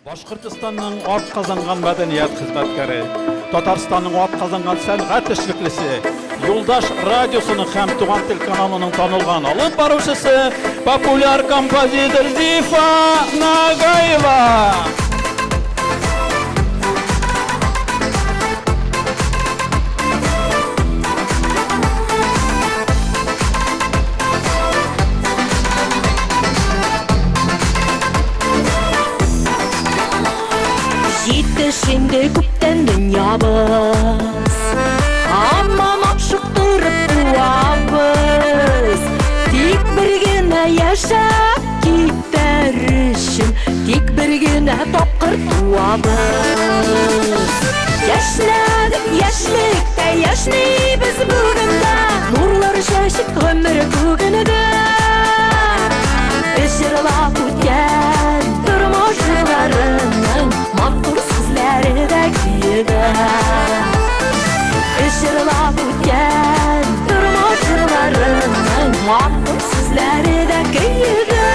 Башкортстанның атказанган мәдәният хезмәткәре, Татарстанның атказанган сәнгать эшлеклесе, Юлдаш радиосының һәм Туган тел каналының танылган алып баручысы, популяр композитор Зифа Нагаева. Җитеш инде күптән дөньябыз Һаман ашыктырып туабыз Тик бер генә яшәп китәр өчен Тик бер генә тапкыр туабыз Яшьнәдек яшьлектә яшьнибез бүген дә Нурлар чәчеп гомер күгендә Җырлап үткән тормыш җырларының Матур сүзләре дә көе дә Җырлап үткән тормыш җырларының Матур сүзләре дә көе дә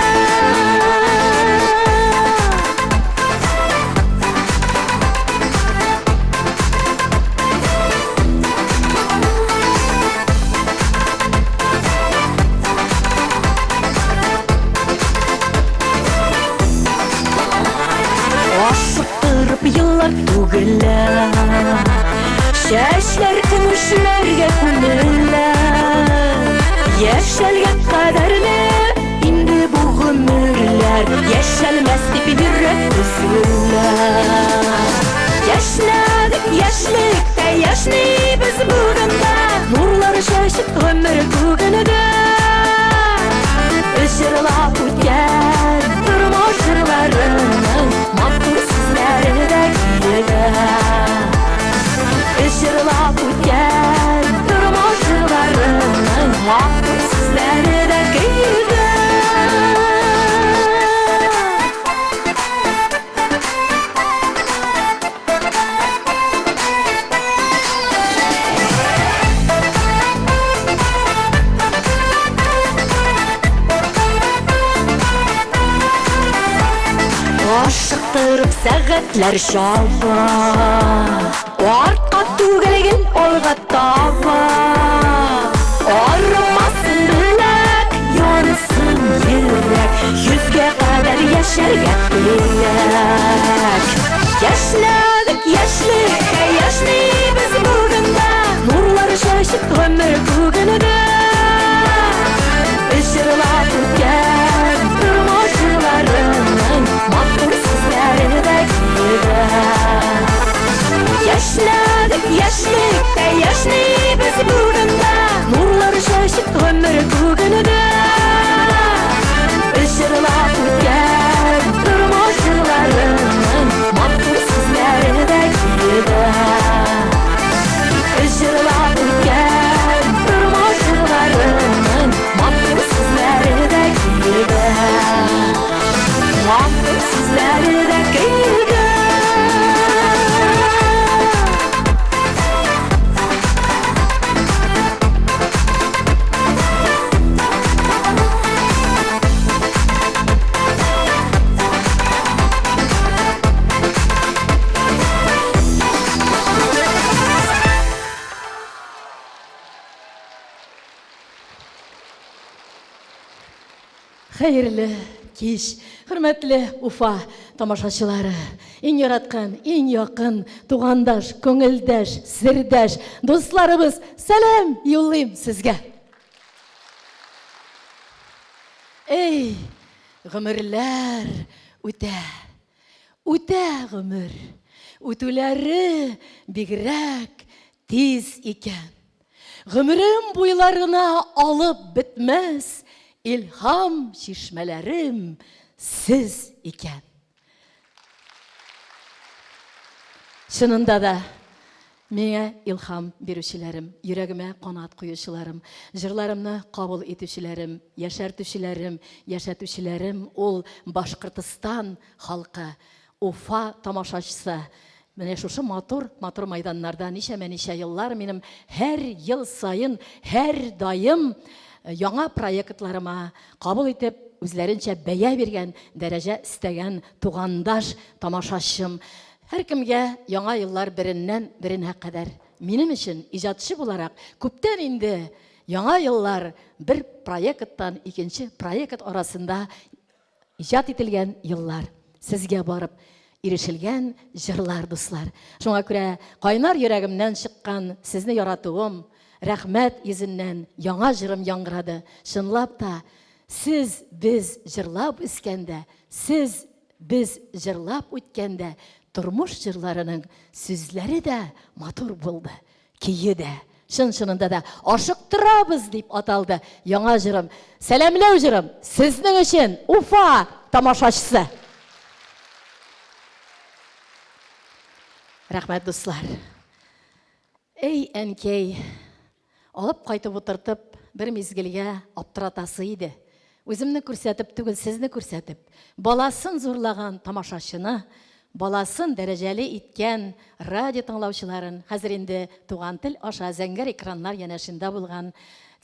Ашыктырып еллар түгелә, Чәчләр көмешләргә күмелә. Яшәлгән кадәрле инде бу гомерләр, Яшәлмәс дип йөрәк өзелә. Яшьнәдек яшьлектә, яшьнибез бүген дә, Нурлар чәчеп гомер күгендә. Җырлап үткән тормыш җырларының Матур сүзләре дә көе дә. Җырлап үткән тормыш җырларының Матур сүзләре дә көе дә. Ашыктырып сәгатьләр чаба, Артка түгел гел алга таба. Арымасын беләк, янсын йөрәк, Йөзгә кадәр яшәргә теләк. Яшьнәдек яшьлеккә, яшьнибез бүген дә, Нурлар чәчеп гомер күгендә. Җырлап үткән тормыш җырларының Матур сүзләре дә көе дә. Яшьнәдек яшьлектә, яшьнибез бүген дә, Нурлар чәчеп гомер күгендә. Җырлап үткән тормыш җырларының Матур сүзләре дә көе дә. Җырлап үткән тормыш җырларының Матур сүзләре дә көе дә. Матур сүзләре дә көе дә. Хәерле кич, хөрмәтле Уфа тамашачылары! Иң яраткан, иң якын, тугандаш, күңелдәш, сердәш дусларыбыз, сәлам юллыйм сезгә! Эй, гомерләр үтә, үтә гомер, үтүләре бигрәк тиз икән. Гомерем буйларына алып бетмәс илһам чишмәләрем сез икән. Чынында да, миңа илһам бирүчеләрем, йөрәгемә канат куючыларым, җырларымны кабул итүчеләрем, яшәртүчеләрем, яшәтүчеләрем ул Башкортстан халкы, Уфа тамашачысы. Менә шушы матур, матур майданнарда ничәмә-ничә еллар минем һәр ел саен, һәрдаим яңа проектларыма кабул итеп, үзләренчә бәя биргән, дәрәҗә өстәгән тугандаш тамашачым. Һәркемгә яңа еллар береннән беренә кадәр. Минем өчен, иҗатчы буларак, күптән инде яңа еллар бер проекттан икенче проект арасында иҗат ителгән еллар. Сезгә барып ирешелгән җырлар, дуслар. Шуңа күрә кайнар йөрәгемнән чыккан сезне яратуым, рәхмәт йөзеннән яңа җырым яңгырады. Чынлап та, сез без җырлап үскәндә, сез без җырлап үткәндә тормыш җырларының сүзләре дә матур булды. Көе дә, чын-чынында да Ашыктырабыз дип аталды яңа җырым. Сәламләү җырым сезнең өчен, Уфа тамашачысы! Рәхмәт, дуслар. Эй, әнкәй, алып кайтып утыртып, бер мизгелгә аптыратасы иде. Үземне күрсәтеп түгел, сезне күрсәтеп. Баласын зурлаган тамашачыны, баласын дәрәҗәле иткән радио тыңлаучыларын, хәзер инде Туган тел аша зәңгәр экраннар янәшендә булган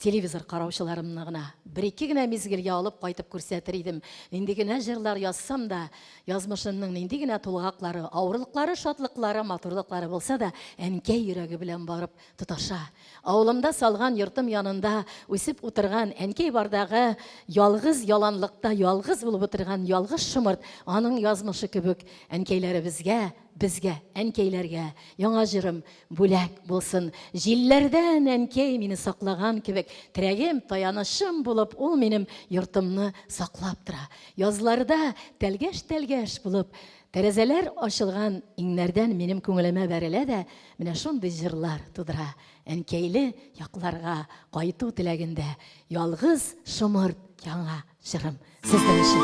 телевизор караучыларымны гына бер-ике генә мизгелгә алып кайтып күрсәтер идем. Нинди генә җырлар язсам да, язмышымның нинди генә тулгаклары, авырлыклары, шатлыклары, матурлыклары булса да, әнкәй йөрәге белән барып тоташа. Авылымда салган йортым янында үсеп утырган әнкәй бардагы ялгыз яланлыкта ялгыз булып утырган ялгыз шомырт, аның язмышы кебек әнкәйләребезгә, безгә, әнкәйләргә яңа җырым бүләк булсын. Җилләрдән әнкәй мине саклаган кебек, терәгем, таянычым булып ул минем йортымны саклап тора. Язларда тәлгәш-тәлгәш булып тәрәзәләр ачылган иңнәрдән минем күңелемә бәрелә дә, менә шундый җырлар тудыра. Әнкәйле якларга кайту теләгендә ялгыз шомырт яңа җырым сезнең өчен.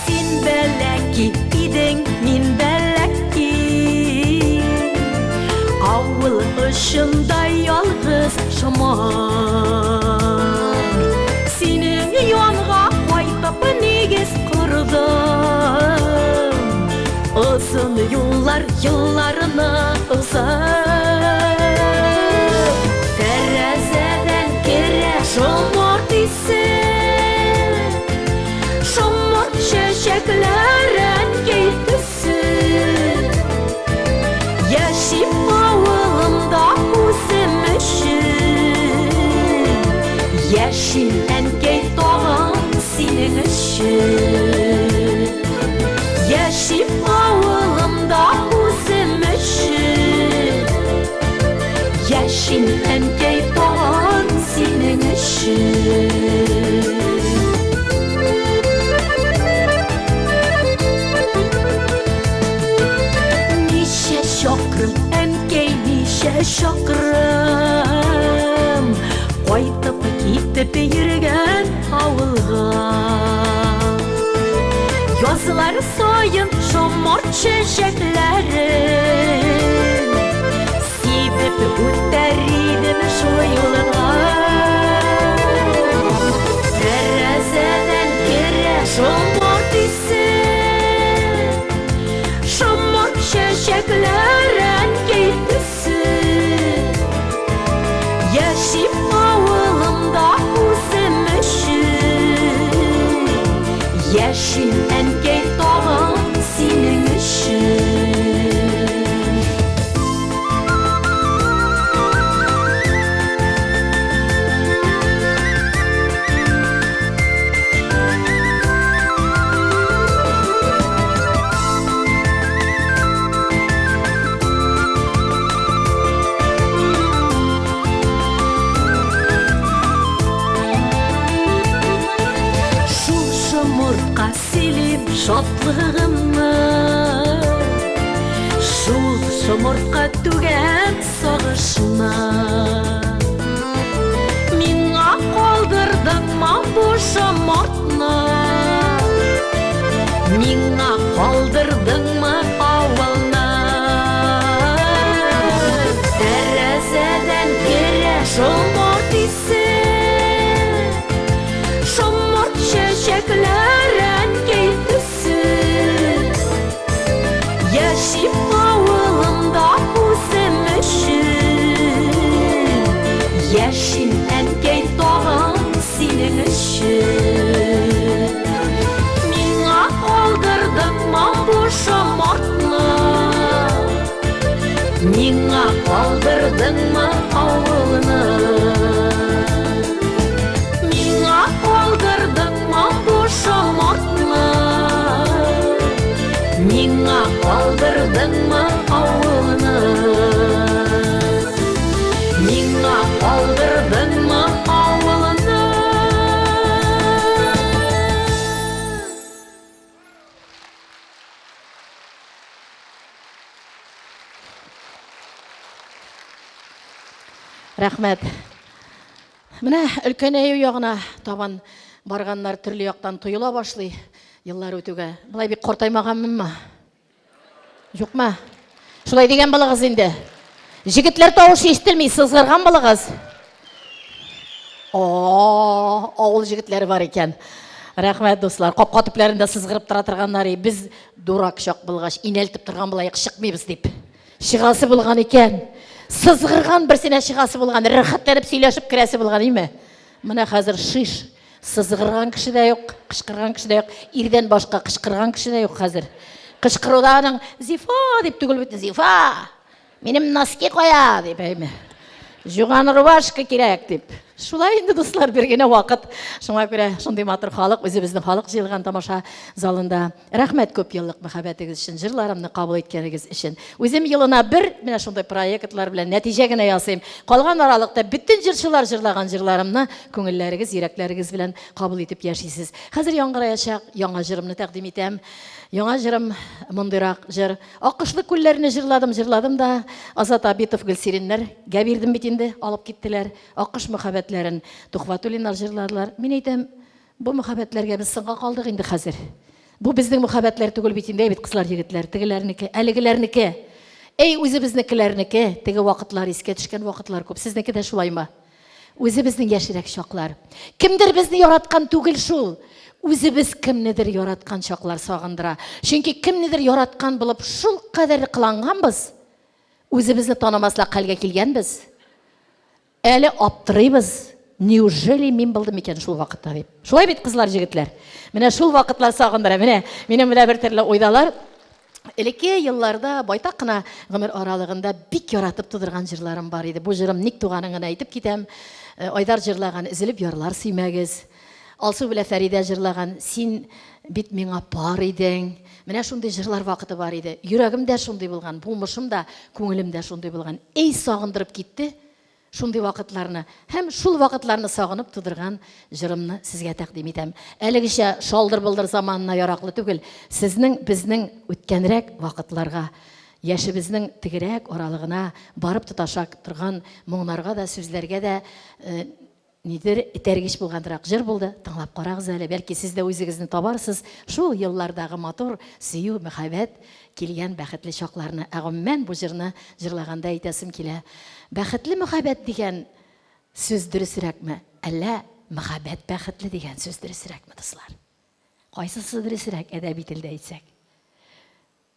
Син бәләки идең, мин бәләки. Авыл очында ялгыз шомырт. Синең янга кайтып нигез кордым. Озын юллар елларны узып. Тәрәзәдән керә шомырт исе. Шомырт чәчәкләрен кәй төсе. Яшим авылымда үзем өчен. Яшим, әнкәй, тагын синең өчен. Яшим авылымда үзем өчен. Яшим, әнкәй, тагын синең өчен. Ничә чакрым, әнкәй, ничә чакрым кайтып китеп йөргән авылга. Язлар саен шомырт чәчәкләрен сибеп үтәр идем шул юлга. Тәрәзәдән керә шомырт исе. Шомырт чәчәкләрен кәй төсе. Яшим авылымда үзем өчен. Яшим, әнкәй, тагын синең өчен. Шул шомыртка сөйлим шатлыгымны. Шул шомыртка түгәм сагышны. Миңа калдырдыңмы бу шомыртны? Миңа калдырдыңмы авылны? Тәрәзәдән калдырдыңмы авылны? Миңа калдырдыңмы бу шомыртны? Миңа калдырдыңмы авылны? Миңа калдырдыңмы авылны? Рәхмәт. Менә өлкәнәю ягына табан барганнар төрле яктан тоела башлый еллар үтүгә. Болай бик картаймаганмынмы? Юкмы? Шулай дигән булыгыз инде. Җегетләр тавышы ишетелми, сызгырган булыгыз. О, авыл җегетләре бар икән. Рәхмәт, дуслар. Капка төпләрендә сызгырып тора торганнар. Без дурак чак булгач, инәлтеп торган булаек, чыкмыйбыз дип. Чыгасы булган икән. Сызгырган берсенә чыгасы булган, рәхәтләнеп сөйләшеп керәсе булган, име? Менә хәзер шиш. Сызгырган кеше дә юк, кычкырган кеше дә юк. Ирдән башка кычкырган кеше дә юк хәзер. Кычкыруда аның Зифа дип түгел бит, Зифа! Минем носки кая дип, әйме. Жуган рубашка кирәк дип. Шулай инде, дуслар, бер генә вакыт. Шуңа күрә шундый матур халык, үзебезнең халык җыелган тамаша залында. Рәхмәт күп еллык мәхәббәтегез өчен, җырларымны кабул иткәнегез өчен. Үзем елына бер менә шундый проектлар белән нәтиҗә генә ясыйм. Калган аралыкта бөтен җырчылар җырлаган җырларымны күңелләрегез, йөрәкләрегез белән кабул итеп яшисез. Хәзер яңгыраячак яңа җырымны тәкъдим итәм. Яңа җырым мондыйрак җыр. Аккошлы күлләрне җырладым, җырладым да, Азат Абитов, Гөлсириннәр гә бирдем бит инде, алып киттеләр. Аккош мөхәббәтләрен Тухватуллиннар җырладылар. Мин әйтәм, бу мөхәббәтләргә без соңга калдык инде хәзер. Бу безнең мөхәббәтләр түгел бит инде, әй бит кызлар, егетләр, тегеләрнеке, әлегеләрнеке. Әй, үзебезнекеләрнеке, теге вакытлар искә төшкән вакытлар күп. Сезнеке дә шулаймы? Үзебезнең яшьрәк чаклар. Кемдер безне яраткан түгел шул. Үзебез кемнедер яраткан чаклар сагындыра. Чөнки кемнедер яраткан булып шул кадәр кыланганбыз, үзебезне танымаслык хәлгә килгәнбез. Әле аптырыйбыз, неужели мин булдым микән шул вакытта дип. Шулай бит, кызлар, җегетләр. Менә шул вакытлар сагындыра. Менә минем менә бер төрле уйдалар. Элекке елларда байтак кына гомер аралыгында бик яратып тудырган җырларым бар иде. Бу җырым ник туганын гына әйтеп китәм. Айдар җырлаган Өзелеп ярлар сөймәгез. Алсу белән Фәридә җырлаган Син бит миңа пар идең. Менә шундый җырлар вакыты бар иде. Йөрәгем дә шундый булган, булмышым да, күңелем дә шундый булган. Эй, сагындырып китте. Шундый вакытларны һәм шул вакытларны сагынып тудырган җырымны сезгә тәкъдим итәм. Әлегечә шалдыр-былдыр заманына яраклы түгел, сезнең, безнең үткәнрәк вакытларга, яшебезнең тегерәк аралыгына барып тоташа торган моңнарга да, сүзләргә дә нидер этәргеч булганрак җыр булды. Тыңлап карагыз әле, бәлки сез дә үзегезне табарсыз шул еллардагы матур сөю, мәхәббәт килгән бәхетле чакларны. Ә гомумән бу җырны җырлаганда әйтәсем килә, бәхетле мөхәббәт дигән сүз дөресрәкме, әллә мөхәббәт бәхетле дигән сүз дөресрәкме, дуслар? Кайсысы дөресрәк, әдәби телдә әйтсәк?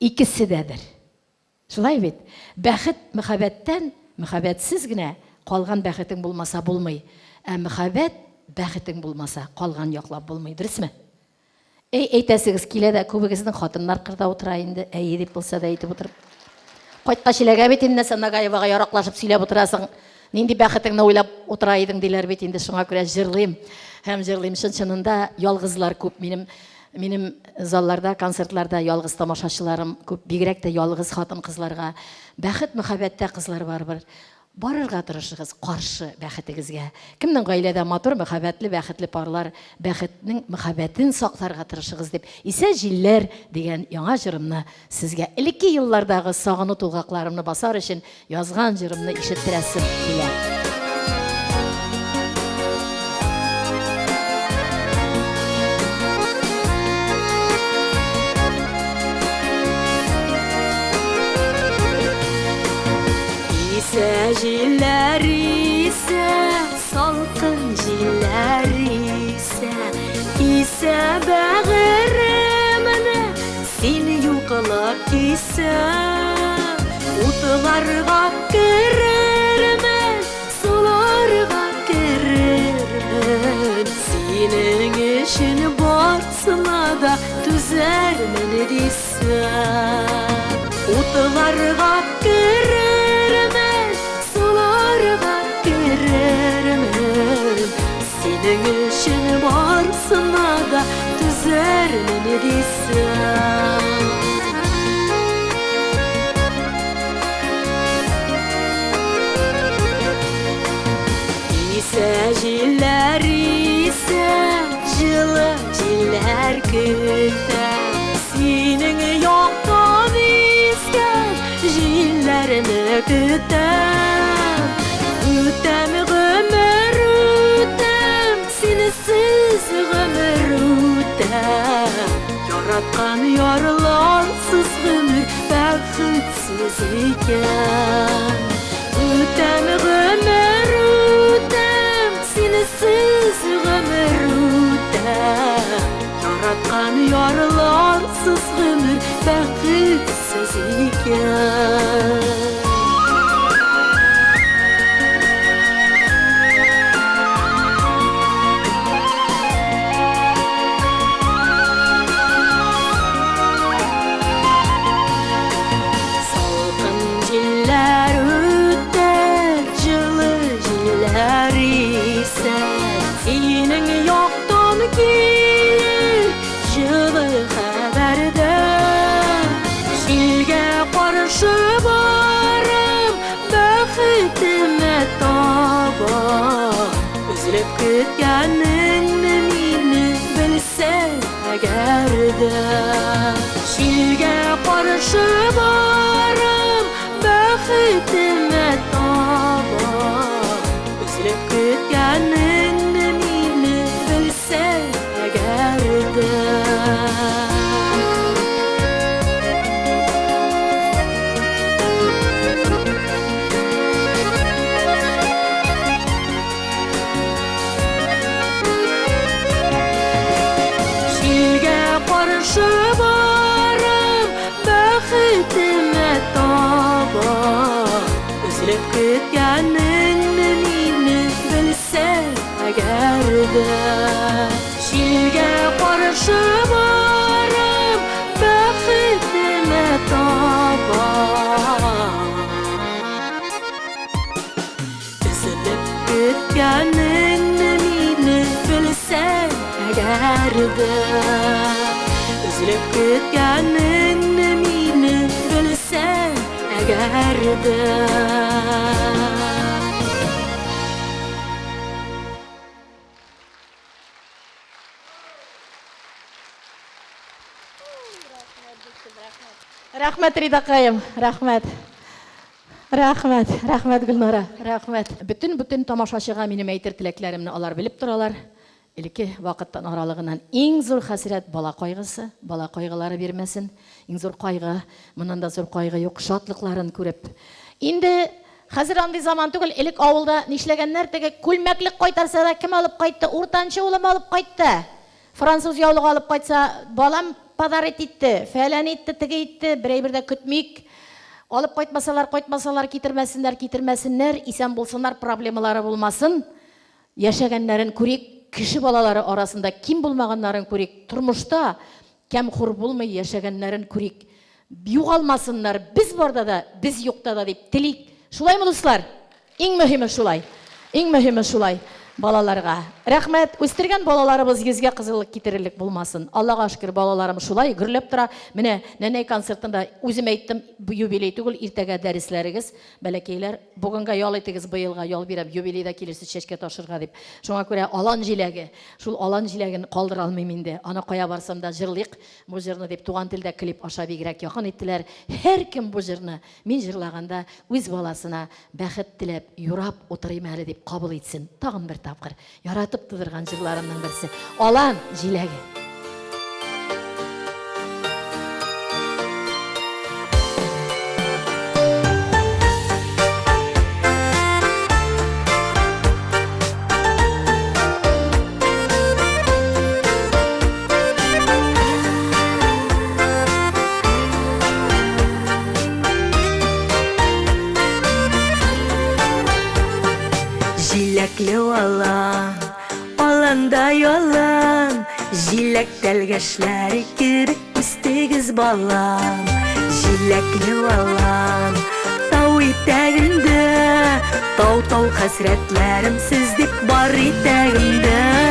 Икесе дә бер. Шулай бит? Бәхет мөхәббәттән, мөхәббәтсез генә калган бәхетең булмаса булмый. Ә мөхәббәт бәхетең булмаса, калган яклап булмый. Дөресме? Әй, әйтәсегез килә дә, күбегезнең хатыннар кырда утыра инде, әйе дип булса да әйтеп утырып. Кайткач эләгә бит инде, нәрсә Нагаевага яраклашып сөйләп утырасың, нинди бәхетеңне уйлап утыра идең диләр бит инде, шуңа күрә җырлыйм. Һәм җырлыйм чын-чынында ялгызлар күп минем минем залларда, концертларда ялгыз тамашачыларым күп, бигрәк тә ялгыз хатын-кызларга. Бәхет мөхәббәттә кызлар барыбер. Барырга тырышыгыз каршы бәхетегезгә. Кемнең гаиләдә матур, мәхәббәтле, бәхетле парлар, бәхетнең мәхәббәтен сакларга тырышыгыз дип, Исә җилләр дигән яңа җырымны сезгә элекке еллардагы сагыну тулгакларымны басар өчен язган җырымны ишеттерәсем килә. Исә җилләр исә, салкын җилләр исә, исә бәгыремне син юклык кисә. Утларга керермен, суларга керермен, синең өчен барсына да түзәрмен дисәм. Утларга керермен, суларга. Синең өчен барсына да түзәрмен дисәң. Исә җилләр исә, җылы җилләр көтәм. Синең яктан искән җилләрне көтәм. Үтәм гомер үтәм, синсез гомер үтә. Яраткан ярларсыз гомер бәхетсез икән. Үтәм гомер үтәм, синсез гомер үтә. Яраткан ярларсыз гомер бәхетсез икән. Салкын җилләр үтә, җылы җилләр исә. Синең яктан килер җылы хәбәрдә. Җилгә каршы барам, бәхетемә таба. Өзелеп көткәнеңне мине белсәң әгәр дә. Җилгә каршы барам, бәхетемә таба. Өзелеп көткәнеңне мине белсәң әгәр дә. Җилгә каршы барам, бәхетемә таба. Өзелеп көткәнеңне мине белсәң әгәр дә. Җилгә каршы барам, бәхетемә таба. Өзелеп көткәнеңне мине белсәң әгәр дә. Өзелеп көткәнеңне мине белсәң әгәр дә. Рәхмәт, Ридакаем, рәхмәт. Рәхмәт, рәхмәт, Гөлнара, рәхмәт. Бөтен-бөтен тамашачыга минем әйтер теләкләремне алар белеп торалар. Элекке вакыттан аралыгыннан иң зур хәсрәт бала кайгысы, бала кайгылары бирмәсен. Иң зур кайгы, моннан да зур кайгы юк, шатлыкларын күреп. Инде хәзер андый заман түгел, элек авылда нишләгәннәр, теге күлмәклек кайтарса да кем алып кайтты? Уртанчы улым алып кайтты. Француз яулыгы алып кайтса, балам подарить итте, фәлән итте, теге итте, бер әйбер дә көтмик. Алып кайтмасалар, кайтмасалар, китермәсеннәр, китермәсеннәр, исән булсыннар, проблемалары булмасын. Яшәгәннәрен күрик, кеше балалары арасында ким булмаганнарын күрик, тормышта кәм-хур булмый яшәгәннәрен күрик. Югалмасыннар, без барда да, без юкта да дип телик. Шулаймы, дуслар? Иң мөһиме шулай. Иң мөһиме шулай балаларга. Рәхмәт, үстергән балаларыбыз йөзгә кызыллык китерерлек булмасын. Аллага шөкер, балаларым шулай гөрләп тора. Менә нәнәй концертында үзем әйттем, бу юбилей түгел, иртәгә дәресләрегез, бәләкәйләр, бүгенгә ял итегез, быелга ял бирәм, юбилейда килерсез чәчкә ташырга дип. Шуңа күрә алан җиләге, шул алан җиләген калдыра алмыйм инде. Аны кая барсам да җырлыйк бу җырны дип, туган телдә клип аша бигрәк якын иттеләр. Һәркем бу җырны мин җырлаганда үз баласына бәхет теләп, юрап утырыйм әле дип кабул итсен. Тагын бер тапкыр яратып тудырган җырларымның берсе Алан җиләге. Җиләкле алан, аланда ялан, җиләк тәлгәшләре кебек үстегез, балам. Җиләкле алан, тау итәгендә, тау-тау хәсрәтләрем сез дип бар итәгемдә.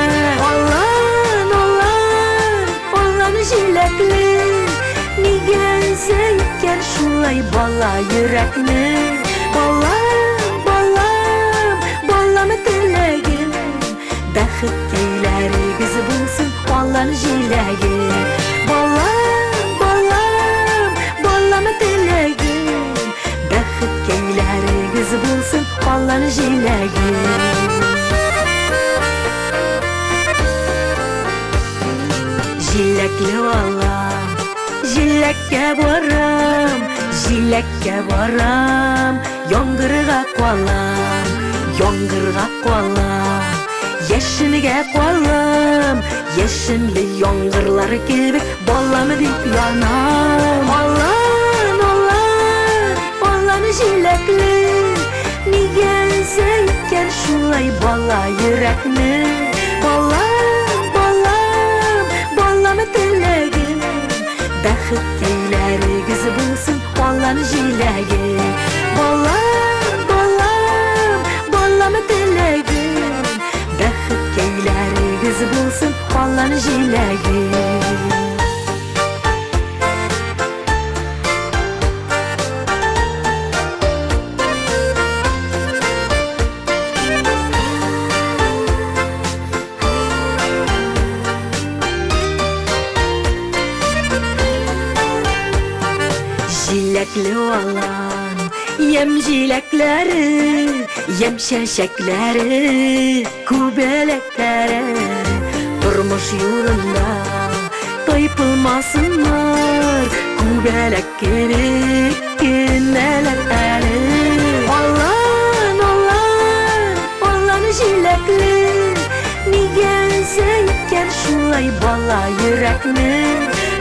өзә икән шулай бала йөрәкне? Балам, балам, балам теләгем, Бәхеткәйләрегез булсын алан җиләге. Балам, балам, балам теләгем, Бәхеткәйләрегез булсын алан җиләге. Җиләкле алан, җиләккә барам, җиләккә барам, яңгырга калам, яңгырга калам, яшенгә калам, яшенле яңгырлар кебек балам дип янам. Алан, алан, алан җиләкле, нигә өзә икән шулай бала йөрәкне? Балам, балам, балам теләгем, бәхеткәйләрегез булсын алан җиләге. Балам, балам, балам теләгем, бәхеткәйләрегез булсын алан җиләге. Җиләкле алан, ямь җиләкләре, ямь чәчәкләре, күбәләкләре. Тормыш юлында тайпылмасыннар, күбәләк кебек кенәләр әле. Алан, алан, алан җиләкле, нигә өзә икән шулай бала йөрәкне?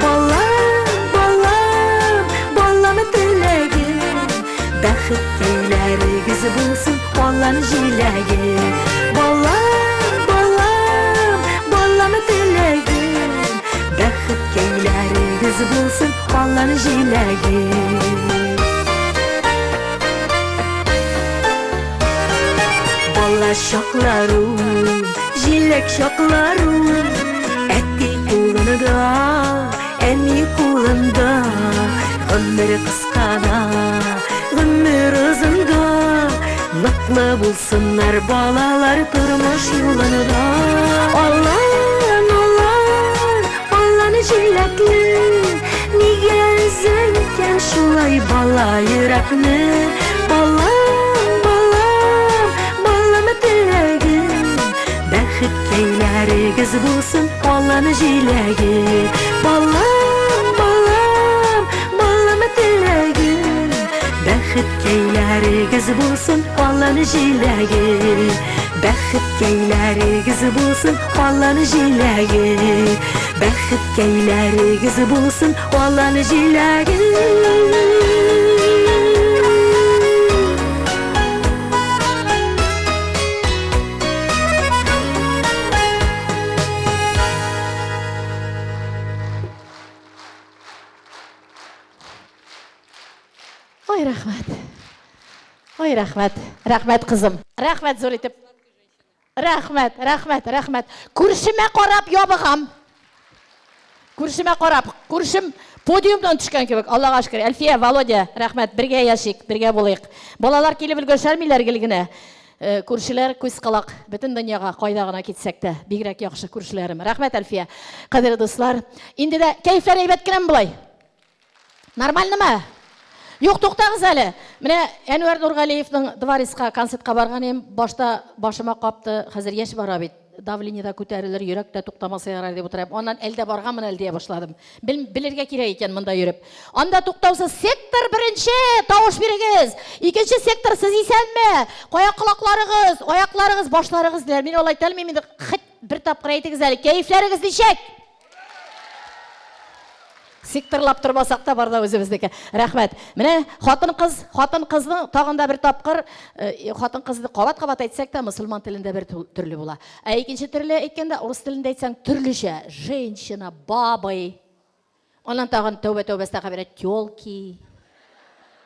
Балам, балам, балам теләгем, бәхеткәйләрегез булсын алан җиләге. Балам, балам, балам теләгем, бәхеткәйләрегез булсын алан җиләге. Бала чакларым, җиләк чакларым, әти кулында, әни кулында, гомер кыска да, гомер озын да, ныклы булсыннар балалар тормыш юлында. Алан, алан, алан җиләкле, нигә өзә икән шулай бала йөрәкне? Балам, балам, балам теләгем, бәхеткәйләрегез булсын алан җиләге. Балам, балам, балам теләгем, бәхеткәйләрегез булсын алан җиләге. Бәхеткәйләрегез булсын алан җиләге. Бәхеткәйләрегез булсын алан җиләге. Ой, рәхмәт. Ой, рәхмәт. Рәхмәт, кызым. Рәхмәт зур итеп. Рәхмәт, рәхмәт, рәхмәт. Күршемә карап ябыгам. Күршемә карап, күршем подиумнан төшкән кебек. Аллага шөкер. Әлфия, Володя, рәхмәт. Бергә яшик, бергә булыйк. Балалар килеп өлгершәлмиләр гел генә. Э, күршеләр күз колак бөтен дөньяга кайда гына китсәк тә бигрәк яхшы күршеләрем. Рәхмәт, Әлфия. Кадерле дуслар, инде дә кәефләр әйбәт кенәме болай? Нормальнымы? Юк, туктагыз әле. Менә Әнвәр Нургалиевның Дворецка концертка барган идем, башта башыма капты, хәзер яшь бара бит. Давление да күтәрелер, йөрәк тә туктамаса ярар дип утырам. Аннан әлдә барганмын әле дия башладым. Бел, белергә кирәк икән монда йөреп. Анда туктаусыз сектор беренче, тавыш бирегез. Икенче сектор, сез исәнме? Кая колакларыгыз, аякларыгыз, башларыгыз диләр. Мин алай әйтә инде. Хет бер тапкыр әйтегез әле, кәефләрегез ничек? Секторлап тормасак та бар да үзебезнеке. Рәхмәт. Менә хатын-кыз, хатын-кызның тагын да бер тапкыр э, хатын-кызны кабат-кабат әйтсәк тә, мөселман телендә бер төрле була. Ә икенче төрле әйткәндә, урыс телендә әйтсәң, төрлечә. Женщина, бабай. Аннан тагын тәүбә тәүбә әстәгъфирә, тёлки.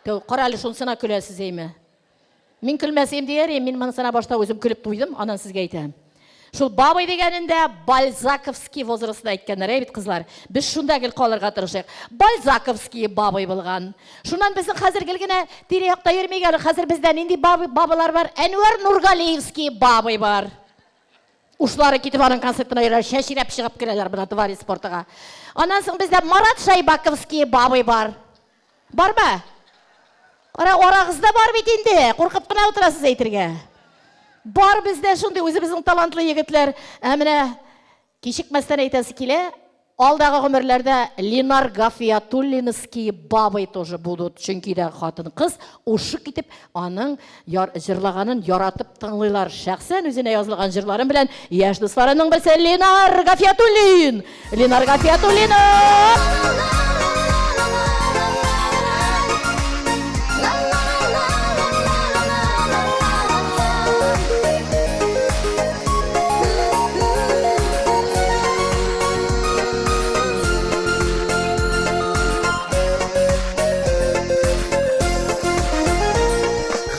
Тәү, кара әле шунысына көләсез әйме. Мин көлмәсем дияр идем, мин монысына башта үзем көлеп туйдым, аннан сезгә әйтәм. Шул бабай дигәнендә бальзаковский возрастында әйткәннәр, әй бит, кызлар. Без шунда гел калырга тырышыйк. Бальзаковский бабай булган. Шуннан безнең хәзер гел генә тирә-якта йөрмик әле. Хәзер бездә нинди бабалар бар? Әнвәр Нургалиевский бабай бар. Ушлары китеп аның концертына йөриләр, чәчрәп чыгып керәләр менә Дворец спортыга. Аннан соң бездә Марат Шайбаковский бабай бар. Бармы? Кара, арагызда бар бит инде, куркып кына утырасыз әйтергә. Бар бездә шундый үзебезнең талантлы егетләр. Ә менә кичекмәстән әйтәсе килә, алдагы гомерләрдә Ленар Гафиятуллинский бабай тоже будут, чөнки дә хатын-кыз ушы китеп аның җырлаганын яратып тыңлыйлар. Шәхсән үзенә язылган җырларын белән яшь дусларының берсе Ленар Гафиятуллин! Ленар Гафиятуллин!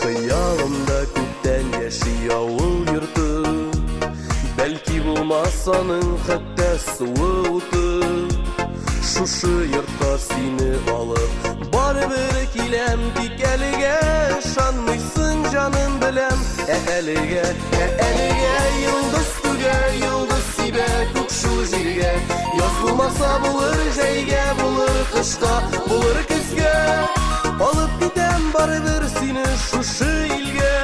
Хыялымда күптән яши авыл йорты. Бәлки булмас аның хәтта суы уты. Шушы йортка сине алып барыбер киләм. Тик әлегә ышанмыйсың, җаным, беләм. Ә әлегә, ә әлегә йолдыз түгә, йолдыз сибә күк шул җиргә. Яз булмаса булыр җәйгә, булыр кышка, булыр көзгә. Алып китәм барыбер сине шушы илгә.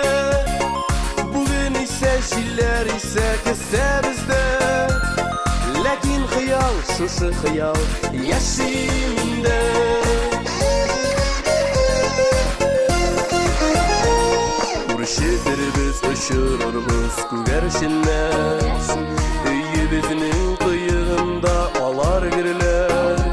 Бүген исә җилләр исә кесәбездә. Ләкин хыял, шушы хыял яши миндә. Үрчетербез, очырырбыз күгәрченнәр. Өебезнең кыегында алар гөрләр.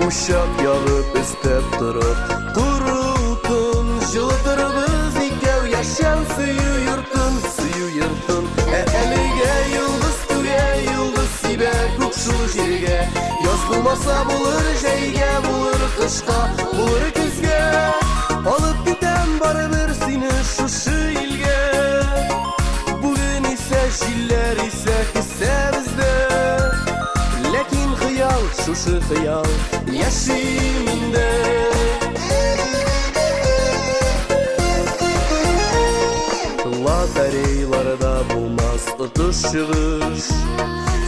Учак ягып өстәп торып, коры утын җылытырбыз икәү яшәү сөю йортын, сөю йортын. Ә әлегә йолдыз түгә, йолдыз сибә күк шул җиргә. Яз булмаса булыр җәйгә, булыр кышка, булыр көзгә. Алып китәм барыбер сине шушы илгә. Бүген исә җилләр исә кесәбездә. Ләкин хыял, шушы хыял яши миндә. Лотерейларда булмас отыш чыгыш.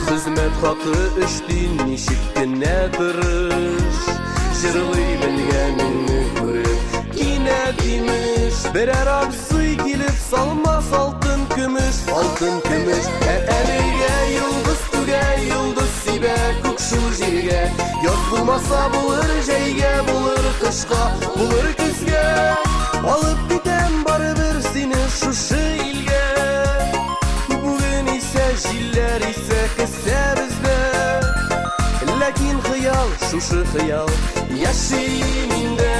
Хезмәт хакы өч тин, ничек кенә тырыш. Җырлый белгәнеңне күреп, кинәт имеш. Берәр абзый килеп салмас алтын көмеш, алтын көмеш. Ә әлегә йолдыз түгә, йолдыз сибә күк шул җиргә. Яз булмаса булыр җәйгә, булыр кышка, булыр көзгә. Алып китәм барыбер сине шушы илгә. Бүген исә җилләр исә кесәбездә. Ләкин хыял, шушы хыял яши миндә.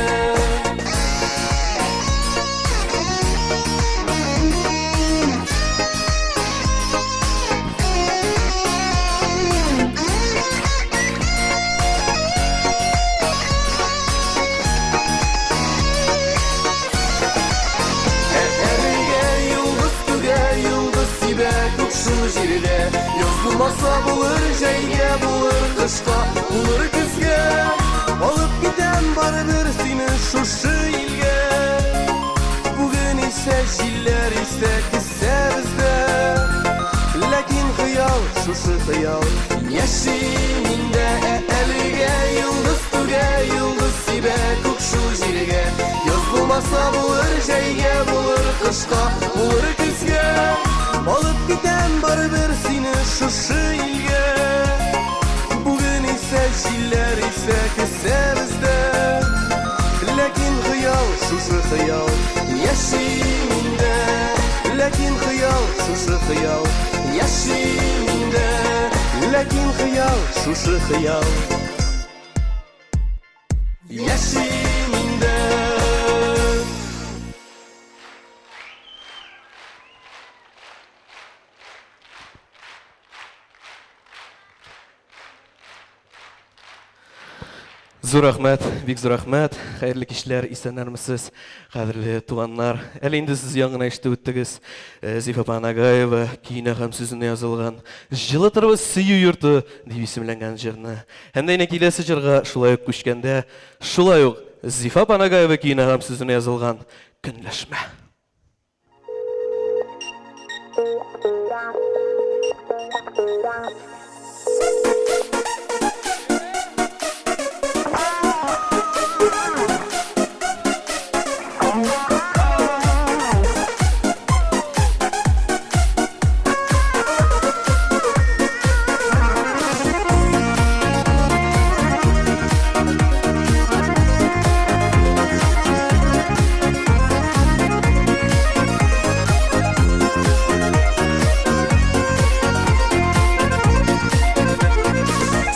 Ә әлегә йолдыз түгә, йолдыз сибә күк шул җиргә. Яз булмаса булыр җәйгә, булыр кышка, булыр көзгә. Алып китәм барыбер сине шушы илгә. Бүген исә җилләр исә кесәбездә. Ләкин хыял, шушы хыял яши миндә. Ә әлегә йолдыз түгә, йолдыз сибә күк шул җиргә. Яз булмаса булыр җәйгә, булыр кышка, булыр көзгә. Алып китәм барыбер сине шушы илгә. Бүген исә җилләр исә кесәбездә. Ләкин хыял, шушы хыял яши миндә. Ләкин хыял, шушы хыял яши миндә. Ләкин хыял, шушы хыял яши миндә. Зур рәхмәт, бик зур рәхмәт. Хәерле кичләр, исәннәрмесез, кадерле туганнар. Әле инде сез яңа ишетеп үттегез. Э, Зифа апа Нагаева көенә һәм сүзенә язылган Җылытырбыз сөю йорты дип исемләнгән җырны. Һәм дә инде киләсе җырга шулай ук күчкәндә, шулай ук Зифа апа Нагаева көенә һәм сүзенә язылган Көнләшмә.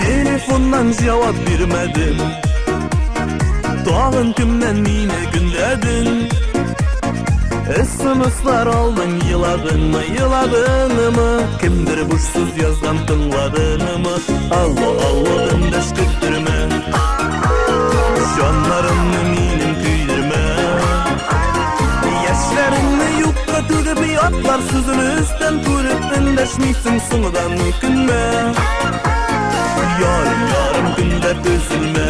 Телефоннан җавап бирмәдем Тагын кемнән мине көнләдең СМСлар алдың, еладыңмы, еладыңмы Кемдер буш сүз язган, тыңладыңмы Алло, алло, эндәш көттермә Җаннарымны минем көйдермә Яшьләреңне юкка түгеп ятлар сүзен өстән күреп эндәшмисең соңдан үкенмә Ярым ярым көндә өзелмә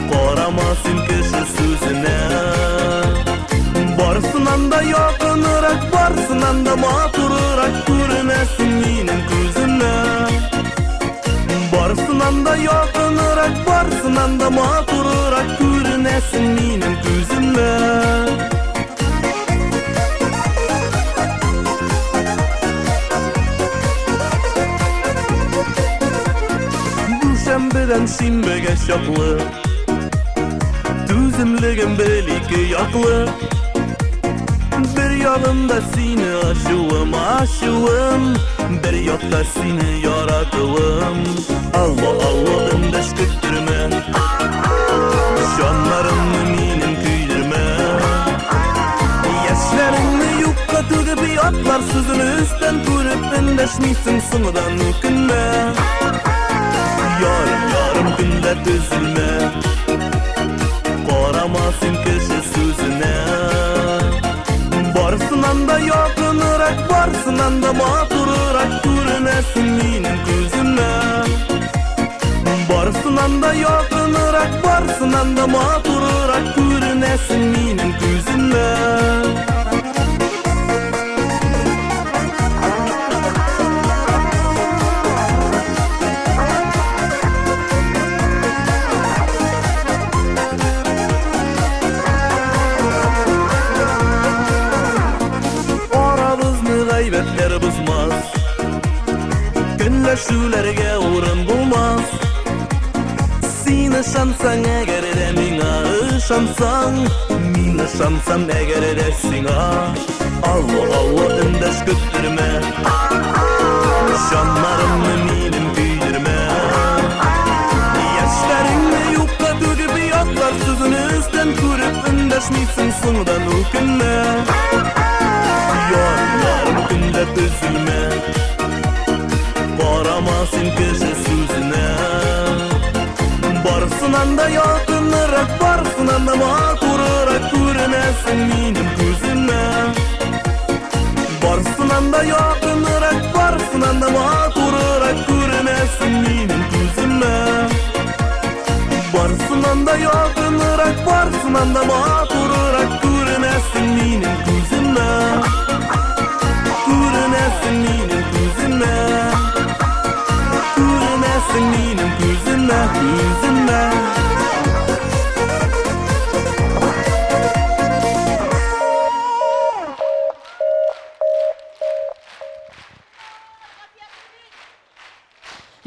Карама син кеше сүзенә Барысынан да якынрак, барысынан да матуррак күренәсең минем күземә Барысынан да якынрак, барысынан да матуррак күренәсең минем күземә. Дүшәмбедән шимбәгә чаклы Түземлегем бел ике яклы Бер ягымда сине ачуым, ачуым Бер якта сине яратуым Алло, алло, эндәш көттермә Җаннарымны минем көйдермә Яшьләреңне юкка түгеп ятлар сүзен өстән күреп эндәшмисең соңдан үкенмә Ярым, ярым көндә төзелмә Карама син кеше сүзенә Барысынан да якынрак, барысынан да матуррак күренәсең минем күземә Барысынан да якынрак, барысынан да матуррак күренәсең минем күземә Арабызны гайбәтләр бозмас Көнләшүләргә урын булмас Син ышансаң әгәр дә миңа ышансаң Мин ышансам әгәр дә сиңа Алло, алло, эндәш көттермә Җаннарымны минем көйдермә Яшьләреңне юкка түгеп ятлар сүзен өстән күреп эндәшмисең соңдан үкенмә Ярым, ярым көндә төзелмә Карама син кеше сүзенә Барысынан да якынрак, барысынан да матуррак күренәсең минем күземә Барысынан да якынрак, барысынан да матуррак күренәсең минем күземә Барысынан да якынрак, барысынан да матуррак күренәсең минем күземә Күренәсең минем күземә Күренәсең минем күземә, күземә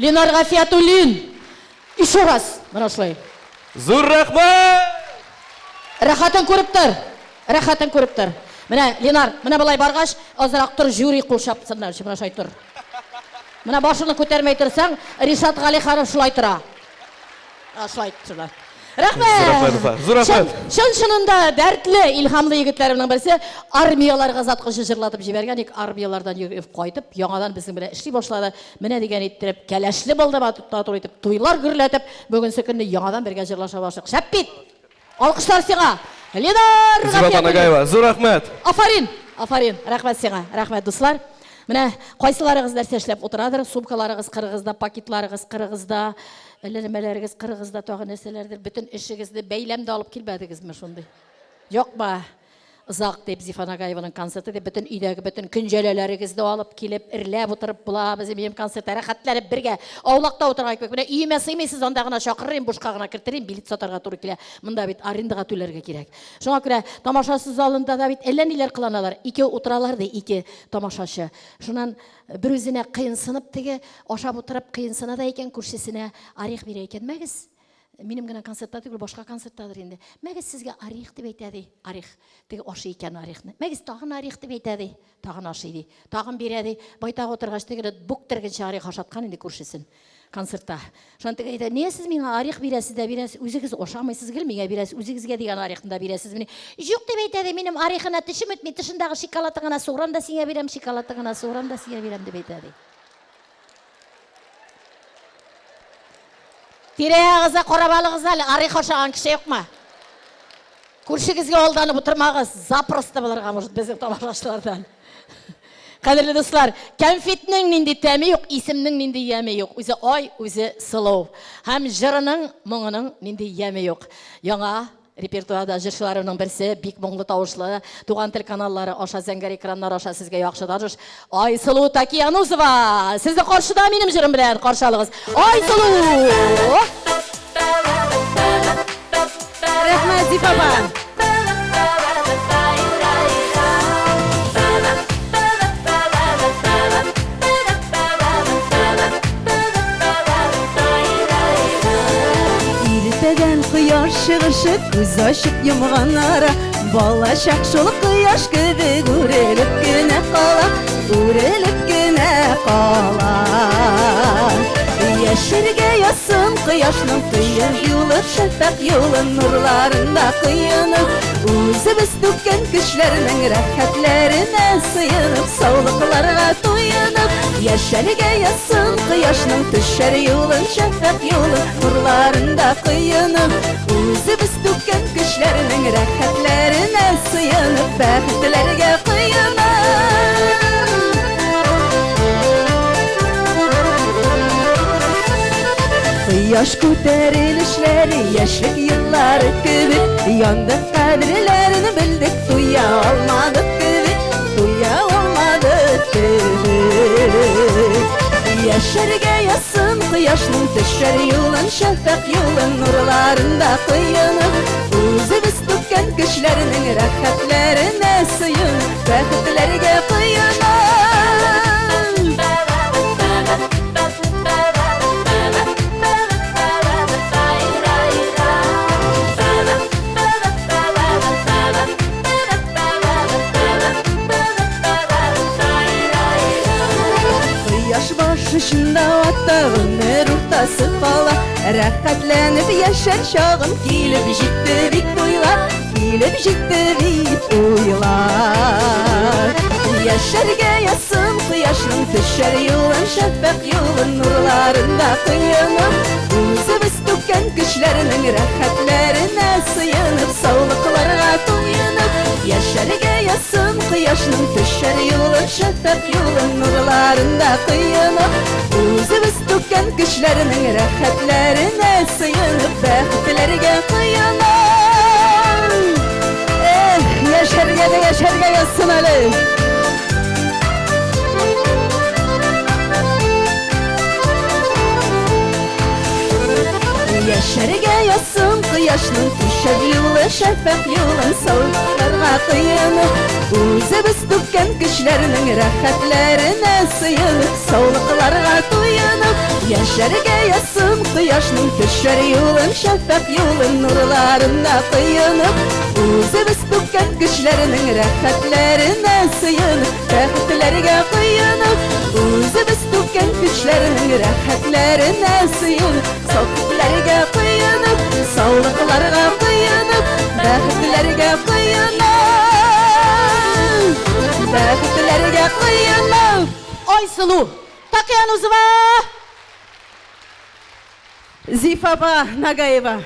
Ленар Гафиятуллин! Еще раз! Менә шулай. Зур рәхмәт! Рәхәтен күреп тор. Рәхәтен күреп тор. Менә, Ленар, менә болай баргач, азрак тор, жюри кул чапсыннар. Менә шулай тор. Менә башыңны күтәрмәй торсаң, Ришат Галиханов шулай тора. А, шулай тора. Рәхмәт! Зур рәхмәт, апа. Зур рәхмәт. Чын чынында дәртле, илһамлы егетләремнең берсе армияләргә озаткычы җырлатып җибәргән, ик армияләрдән йөреп кайтып, яңадан безнең белән эшли башлады. Менә дигән иттереп, кәләшле булды, матур итеп туйлар гөрләтеп, бүгенге көнне яңадан бергә җырлаша башладык. Шәп бит! Алкышлар сиңа! Ленар Зифа апа Гафиятуллин! Нагаева, зур рәхмәт! Афарин! Афарин! Рәхмәт сиңа! Рәхмәт, дуслар! Менә кайсыларыгыз нәрсә эшләп утырадыр, сумкаларыгыз кырыгызда, пакетларыгыз кырыгызда, әллә нәмәләрегез кырыгызда, тагы нәрсәләрдер, бөтен эшегезне бәйләм дә алып килмәдегезме шундый? Юкмы? Озак дип Зифа Нагаеваның концерты дип бөтен өйдәге бөтен көнҗәләләрегезне алып килеп, эрләп утырып була. Без минем концертта рәхәтләнеп бергә аулакта утырган кебек. Менә өемә сыймыйсыз, анда гына чакырырым, бушка гына кертерим, билет сатарга туры килә. Монда бит арендага түләргә кирәк. Шуңа күрә тамашасы залында да бит әллә ниләр кыланалар. Икәү утыралар ди, ике тамашачы. Шуннан бер үзенә кыенсынып теге ашап утырып кыенсына да икән, күршесенә орех бирә икән. Мәгез, минем генә концертта түгел, башка концерттадыр инде. Мәгез сезгә орех дип әйтә ди. Орех. Теге ашый икән орехны. Мәгез тагын орех дип әйтә ди. Тагын ашый ди. Тагын бирә ди. Байтак утыргач тегене буктергенчә орех ашаткан инде күршесен концертта. Шуннан теге әйтә, "Нигә сез миңа орех бирәсез дә бирәсез, үзегез ашамыйсыз, гел миңа бирәсез, үзегезгә дигән орехны да бирәсезмени?" Юк дип әйтә ди, минем орехына тешем үтми, тышындагы шоколады гына суырам да сиңа бирәм, шоколады гына суырам да сиңа бирәм дип әйтә ди. Тирә-ягыгызга карап алыгыз әле, орех ашаган кеше юкмы? Күршегезгә алданып утырмагыз, запросто булырга может безнең тамашачылардан. Кадерле дуслар, кәнфитнең нинди тәме юк, исемнең нинди яме юк. Үзе ай, үзе сылу. Һәм җырының, моңының нинди яме юк. Яңа репертуарда җырчыларының берсе, бик моңлы тавышлы, Туган тел каналлары аша, зәңгәр экраннар аша сезгә яхшы таныш Айсылу Такиянузова. Сезне каршыда минем җырым белән каршы алыгыз. Айсылу! Рәхмәт, Зифа апа. Иртәдән кояш чыгышы, күз ачып йомган ара, балачак шул кояш кебек үрелеп кенә кала, үрелеп кенә кала. Яшәргә язсын кояшның кояш юлы, шәфәкъ юлы, нурларында коенып, үзебез түккән көчләрнең рәхәтләренә сыенып, саулыкларга туенып, яшәргә язсын кояшның төшәр юлын, шәфәкъ юлы, нурларында коенып, үзебез түккән көчләрнең рәхәтләренә сыенып, бәхетләргә коенып. Кояш күтәрелешләре, яшьлек еллары кебек, яндык кадерләрен белдек, туя алмадык кебек, туя алмадык кебек. Яшәргә язсын кояшның төшәр юлын, шәфәкъ юлын, нурларында коенып, үзебез түккән көчләрнең рәхәтләренә сыенып, бәхетләргә коенып. Кояш баш очында ата, гомер уртасы кала, рәхәтләнеп яшәр чагым килеп җитте бит уйлар, килеп җитте бит уйлар. Яшәргә язсын кояшның төшәр юлын, шәфәкъ юлын, нурларында коенып, үзебез түккән көчләрнең рәхәтләренә сыенып, саулыкларга туенып, яшәргә язсын кояшның төшәр юлын, шәфәкъ юлын, нурларында коенып, үзебез түккән көчләрнең рәхәтләренә сыенып, бәхетләргә коенып. Эх, яшәргә дә яшәргә язсын әле. Яшәргә язсын кояшның төшәр юлы, шәфәкъ юлын, саулыкларга коенып, үзебез түккән көчләрнең рәхәтләренә сыенып, саулыкларга туенып, яшәргә язсын кояшның төшәр юлын, шәфәкъ юлын, нурларында коенып, үзебез түккән көчләрнең рәхәтләренә сыенып, бәхетләргә коенып, үзебез түккән көчләрнең рәхәтләренә сыенып, саулыкларга коенып, саулыкларга коена. Бәхетләргә коена. Айсылу Такиянузова! Зифа апа Нагаева.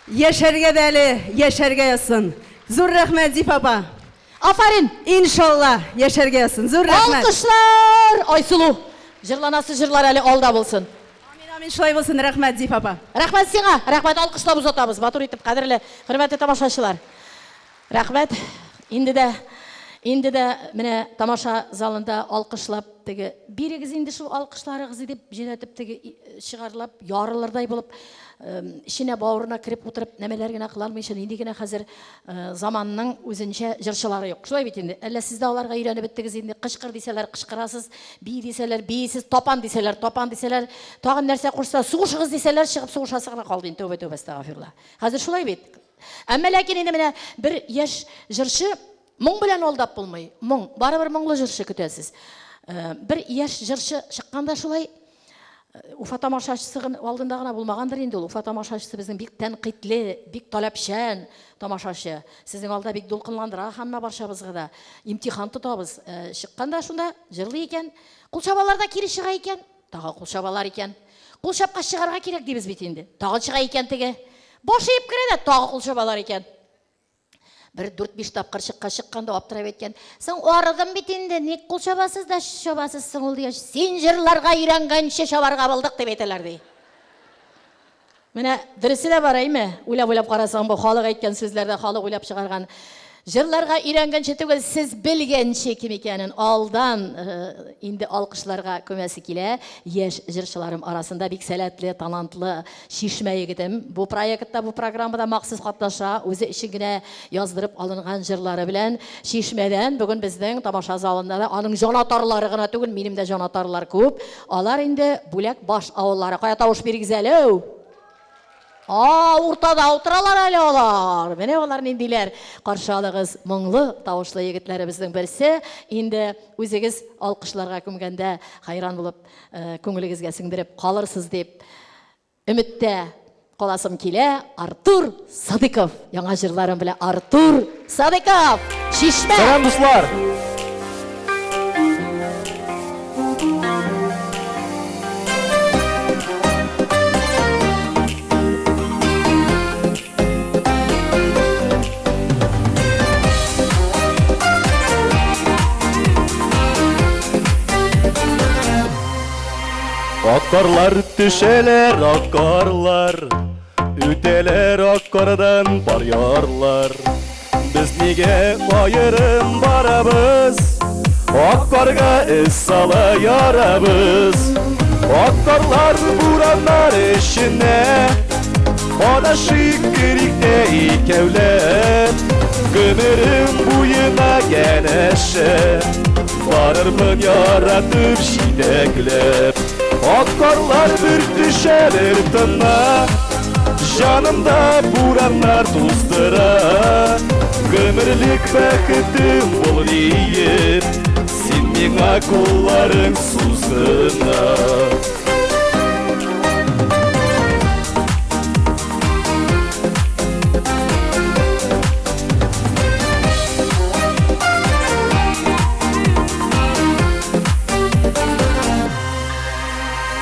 Яшәргә дә әле, яшәргә язсын. Зур рәхмәт, Зифа апа. Афәрин! Иншалла, яшәргә язсын. Зур рәхмәт. Алкышлар! Айсылу, җырланасы җырлар әле алда булсын. Амин, амин, шулай булсын. Рәхмәт, Зифа апа. Рәхмәт сиңа, рәхмәт, алкышлап озатабыз. Матур итеп, кадерле, хөрмәтле тамашачылар. Рәхмәт. Инде дә, инде дә менә тамаша залында алкышлап теге бирегез инде шул алкышларыгызны дип җөдәтеп теге чыгарлап ярылырдай булып эченә бавырына кереп утырып нәмәләр генә кыланмыйча нинди генә хәзер заманның үзенчә җырчылары юк. Шулай бит инде. Әллә сез дә аларга өйрәнеп беттегез инде. Кычкыр дисәләр кычкырасыз, бии дисәләр биисез, тапан дисәләр тапан дисәләр, тагын нәрсә кушса, сугышыгыз дисәләр чыгып сугышасы гына калды инде. Тәүбә, тәүбә, әстәгафирулла. Хәзер шулай бит. Әмма ләкин инде менә бер яшь җырчы моң белән алдап булмый. Моң, барыбер моңлы җырчы көтәсез. Бер яшь җырчы чыкканда шулай Уфа тамашачысы алдында гына булмагандыр инде ул. Уфа тамашачысы безнең бик тәнкыйтьле, бик таләпчән тамашачы. Сезнең алда бик дулкынландыра һәммә барчабызга да. Имтихан тотабыз. Чыкканда шунда җырлый икән, кул чабалар да кире чыга икән, тагы кул чабалар икән. Кул чапкач чыгарга кирәк дибез бит инде. Тагын чыга икән теге. Баш иеп керә дә тагы кул чабалар икән. Бер дүрт-биш тапкыр чыкка чыкканда аптырап әйткән, соң арыдым бит инде, ник кул чабасыз да чабасыз соң ул дигәч, син җырларга өйрәнгәнче чабарга булдык дип әйтәләр ди. Менә дөресе дә бар, әйме? Уйлап-уйлап карасаң, бу халык әйткән сүзләрдә халык уйлап чыгарган. Җырларга өйрәнгәнче түгел, сез белгәнче кем икәнен алдан инде алкышларга күмәсе килә. Яшь җырчыларым арасында бик сәләтле, талантлы Чишмә егетем бу проектта, бу программада махсус катнаша, үзе өчен генә яздырып алынган җырлары белән Чишмәдән бүген безнең тамаша залында да аның җанатарлары гына түгел, минем дә җанатарлар күп. Алар инде Бүләк баш авыллары. Кая тавыш бирегез әле? А, уртада утыралар әле алар. Менә алар ниндиләр. Каршы алыгыз моңлы тавышлы егетләребезнең берсе. Инде үзегез алкышларга күмгәндә хайран булып, күңелегезгә сеңдереп калырсыз дип өметтә каласым килә. Артур Садыков яңа җырларын белән. Артур Садыков! Чишмә! Сәлам, дуслар! Ак карлар төшәләр, ак карлар, Үтәләр ак кардан пар ярлар. Без нигә аерым барабыз? Ак карга эз сала ярабыз. Ак карлар бураннар эченә Адашыйк керик тә икәүләп. Гомерем буена янәшә Барырмын яратып җитәкләп. Ак карлар бер төшә, бер тына, Җанымда бураннар туздыра. Гомерлек бәхетем бул диеп, Син миңа кулларың сузгына.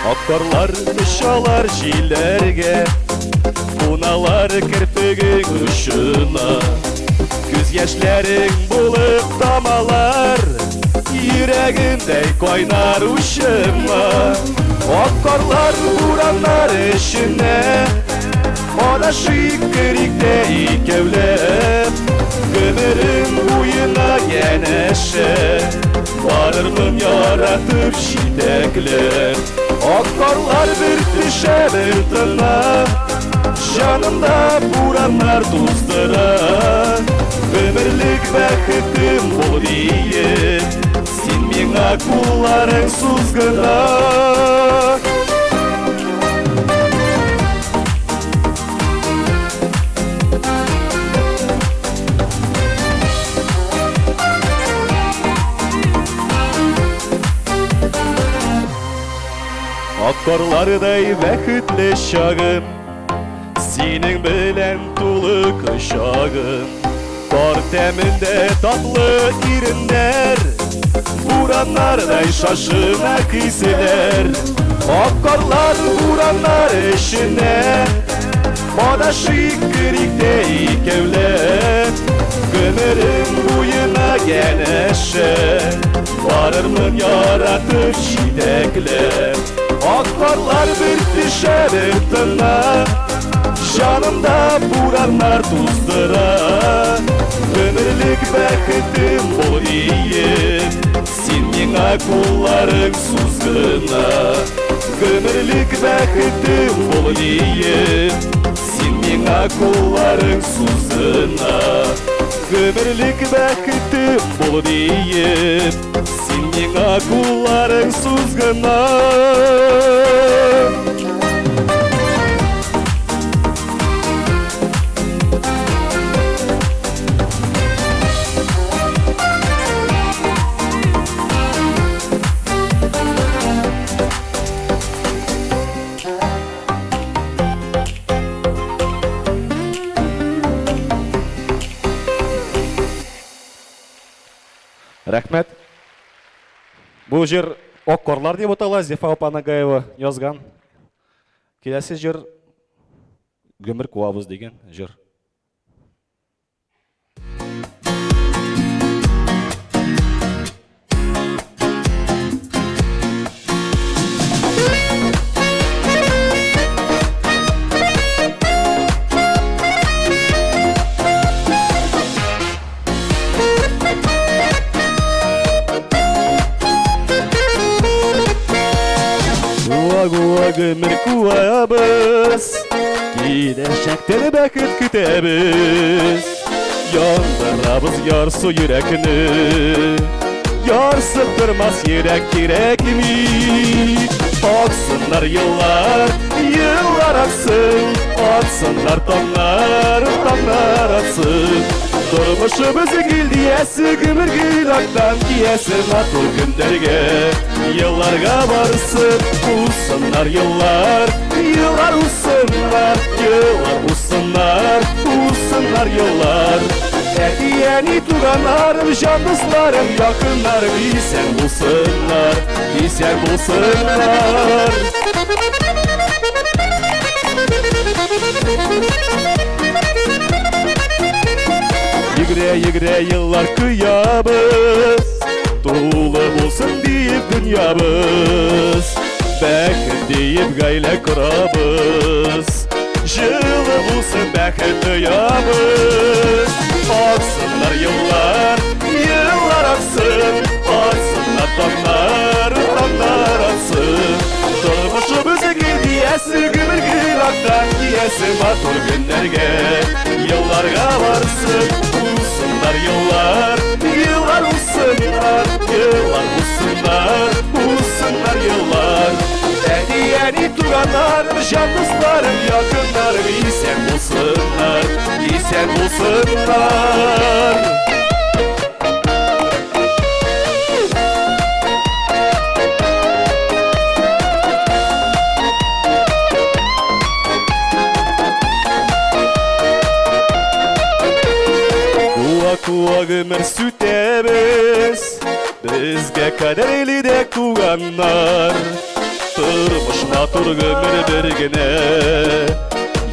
Ак карлар очалар җилләргә, Куналар керфегең очына. Күз яшьләрең булып тамалар, Йөрәгемдәй кайнар учыма. Ак карлар бураннар эченә Адашыйк керик тә икәүләп. Гомерем буена янәшә Барырмын яратып җитәкләп. Ак карлар бер төшә, бер тына, Җанымда бураннар туздыра. Гомерлек бәхетем бул диеп, Син миңа кулларың сузгына. Ак карлардай бәхетле чагым, Синең белән тулы кочагым. Бар тәмендә татлы иреннәр, Бураннардай шашына киселер. Ак карлар бураннар эченә, Адашыйк керик тә икәүләп. Гомерем буена янәшә, Барырмын яратып җитәкләп. Ак карлар бер төшә, бер тына, Җанымда бураннар туздыра. Гомерлек бәхетем бул диеп, Син миңа кулларың суз гына. Гомерлек бәхетем бул диеп, Син миңа кулларың суз гына. Гомерлек бәхетем бул диеп, Син миңа кулларың суз гына. Рәхмәт. Бу җыр Ак карлар дип атала, Зифа апа Нагаева язган. Киләсе җыр Гомер куабыз дигән җыр. Куа-куа гомер куабыз, Киләчәктә бәхет көтәбез. Яндырабыз ярсу йөрәкне, Ярсып тормас йөрәк кирәкми. Аксыннар еллар, еллар аксын, Атсыннар таңнар, таңнар атсын. Тормышыбыз гел диясе, гомер гел актан киясе, Матур көннәргә, елларга барсын. Узсыннар еллар, еллар узсыннар, Еллар узсыннар, узсыннар еллар. Әти-әни, туганнарым, җан дусларым, якыннарым исән булсыннар, исән булсыннар. Йөгерә-йөгерә еллар коябыз, Тулы булсын диеп дөньябыз, Бәхет диеп гаилә корабыз. Җылы булсын бәхет оябыз. Аксыннар еллар, еллар аксын, Атсыннар таңнар, таңнар атсын. Тормышыбыз гел диясе, гомер гел актан киясе, Матур көннәргә, елларга барсын. Узсыннар еллар, еллар узсыннар, Еллар узсыннар, узсыннар еллар. Әти-әни, туганнарым, җан дусларым, якыннарым исән булсыннар, исән булсыннар. Куа-куа гомер сүтәбез, Безгә кадерле дә туганнар. Тормыш матур гомер бер генә,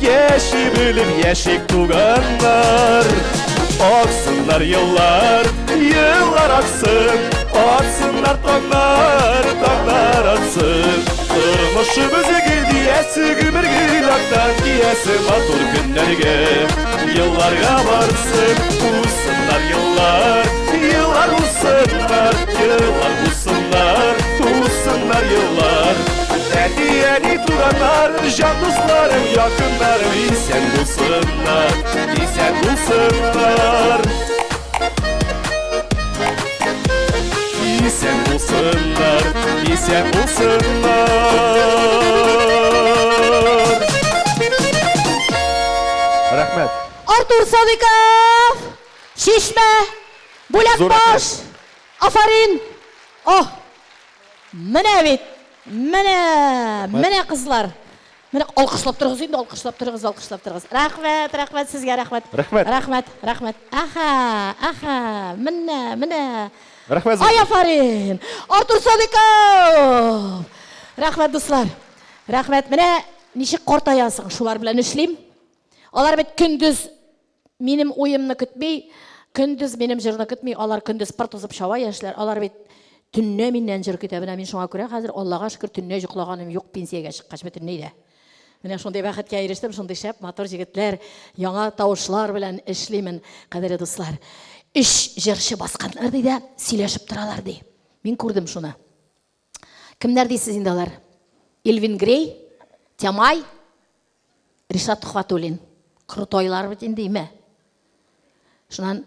Яши белеп яшик туганнар. Аксыннар еллар, еллар аксын, Атсыннар таңнар, таңнар атсын. Тормышыбыз гел диясе, гомер гел актан киясе, Матур көннәргә, елларга барсын. Узсыннар еллар, еллар узсыннар, Еллар узсыннар, узсыннар еллар. Әти-әни, туганнарым, җан дусларым, якыннарым исән булсыннар, исән булсыннар. Исән булсыннар, исән булсыннар. Рәхмәт. Артур Садыйков! Чишмә! Зур Бүләкбаш! Афәрин! Оһ! Менә бит! Менә! Менә кызлар! Менә алкышлап торыгыз инде, алкышлап торыгыз, алкышлап торыгыз. Рәхмәт, рәхмәт сезгә, рәхмәт. Рәхмәт. Рәхмәт, рәхмәт. Аха, аха, менә, менә. Рәхмәт. Ай, афарин! Артур Садыков! Рәхмәт, дуслар. Рәхмәт. Менә ничек картаясың, шулар белән эшлим. Алар бит көндез минем уемны көтми, көндез минем җырны көтми, алар көндез пыр тузып чаба яшьләр, алар бит төнлә миннән җыр көтә. Менә мин шуңа күрә хәзер Аллага шөкер төнлә йоклаганым юк пенсиягә чыккач бөтенләй дә. Менә шундый бәхеткә ирештем, шундый шәп, матур җегетләр, яңа тавышлар белән эшлимен, кадерле дуслар. Өч җырчы басканнар ди дә, сөйләшеп торалар ди. Мин күрдем шуны. Кемнәр дисез инде алар? Элвин Грей, Тямай, Ришат Тухватуллин. Крутойлар бит инде, име? Шуннан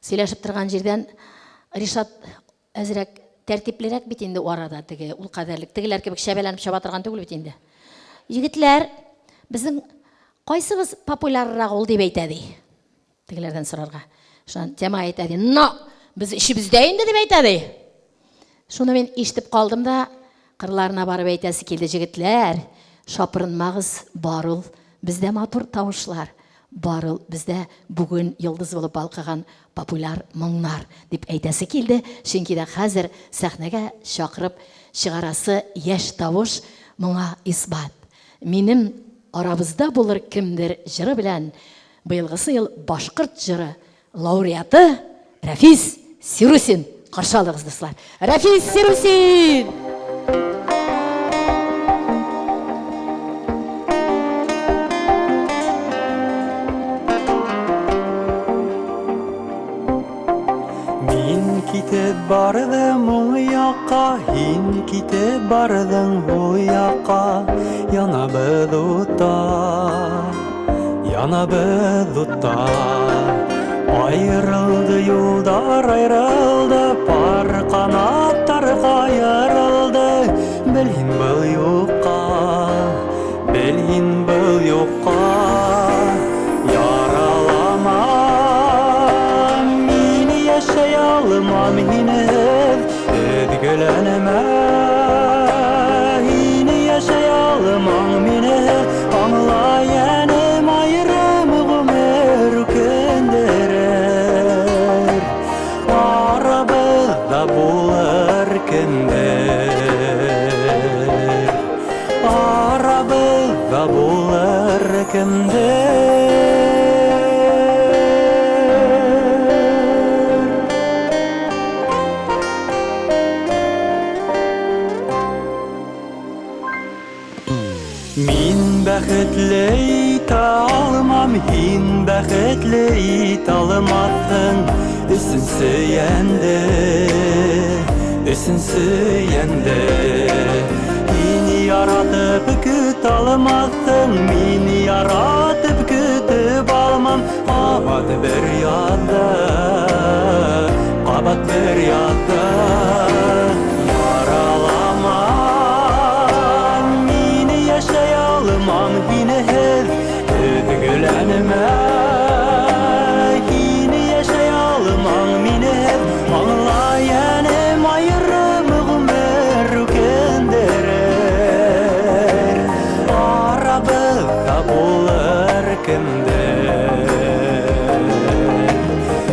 сөйләшеп торган җирдән Ришат әзрәк тәртиплерәк бит инде арада теге ул кадәрлек. Тегеләр кебек чәбәләнеп чаба торган түгел бит инде. Егетләр, безнең кайсыбыз популяррак ул дип әйтә ди. Тегеләрдән сорарга. Шуннан Тямай әйтә ди, но без өчебездә инде дип әйтә ди. Шуны мин ишетеп калдым да, кырларына барып әйтәсе килде, җегетләр, шапырынмагыз, бар ул, бездә матур тавышлар, бар ул, бездә бүген йолдыз булып балкыган популяр моңнар, дип әйтәсе килде, чөнки дә хәзер сәхнәгә чакырып чыгарасы яшь тавыш моңа исбат. Минем Арабызда булыр кемдер җыры белән быелгысы ел башкорт җыры лауреаты Рәфис Сирусин. Каршы алыгыз, дуслар. Рәфис Сирусин! Мин китеп бардым уң якка, һин китеп бардың ул якка, янабыз утта, янабыз утта. Айрылды юлдар, айрылды, пар канатлар каерылды, бел һин был юкка, бел һин был юкка. Яралама, мин яшәй алмам һинһез, өзгәләнмә. Һин яшәй алмаң минһез, аңла йәнем аерым гомер үкендерер. Арабызда булыр кемдер, арабызда булыр кемдер. Мин бәхетле итә алмам, һин бәхетле итә алмассың. Өченче йәнде, өченче йәнде. Һин яратып көтә алмассың, мин яратып көтеп алмам. Кабат бер язда, кабат бер язда. Яралама, мин яшәй алмам һинһез, өзгәләнмә. Һин яшәй алмаң минһез, аңла йәнем аерым гомер үкендерер. Арабызда булыр кемдер,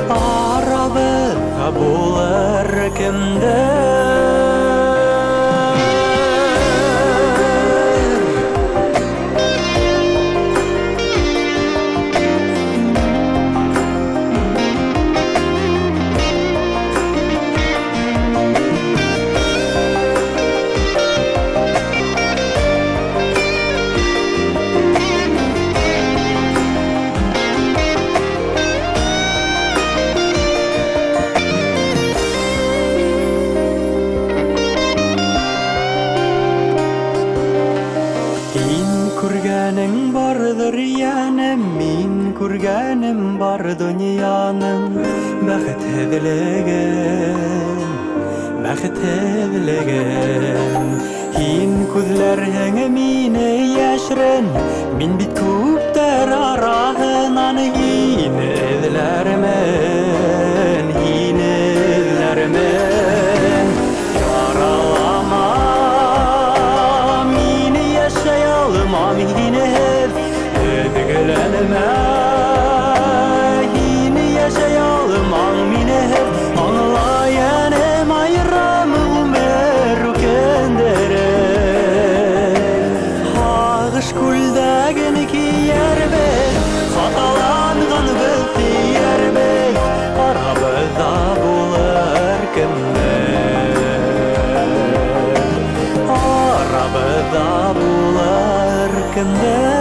арабызда булыр кемдер. Һин күргәнең бардыр йәнем, мин күргәнем бар дөньяның бәхетһезлеген, бәхетһезлеген. Һин күҙләрһең мине йәшерен, мин бит күптәр араһынан һине эҙләрмен, һине эҙләрмен. Яралама, мин йәшәй алмам мине, Өзгеләнмә, һин яшәй алмаң мине. Аңла, йәнем, аерым гомер үкендерер. Һагыш күлдәген киярбез, хаталанганбыз диярбез, арабызда булыр кемдер, арабызда булыр кемдер.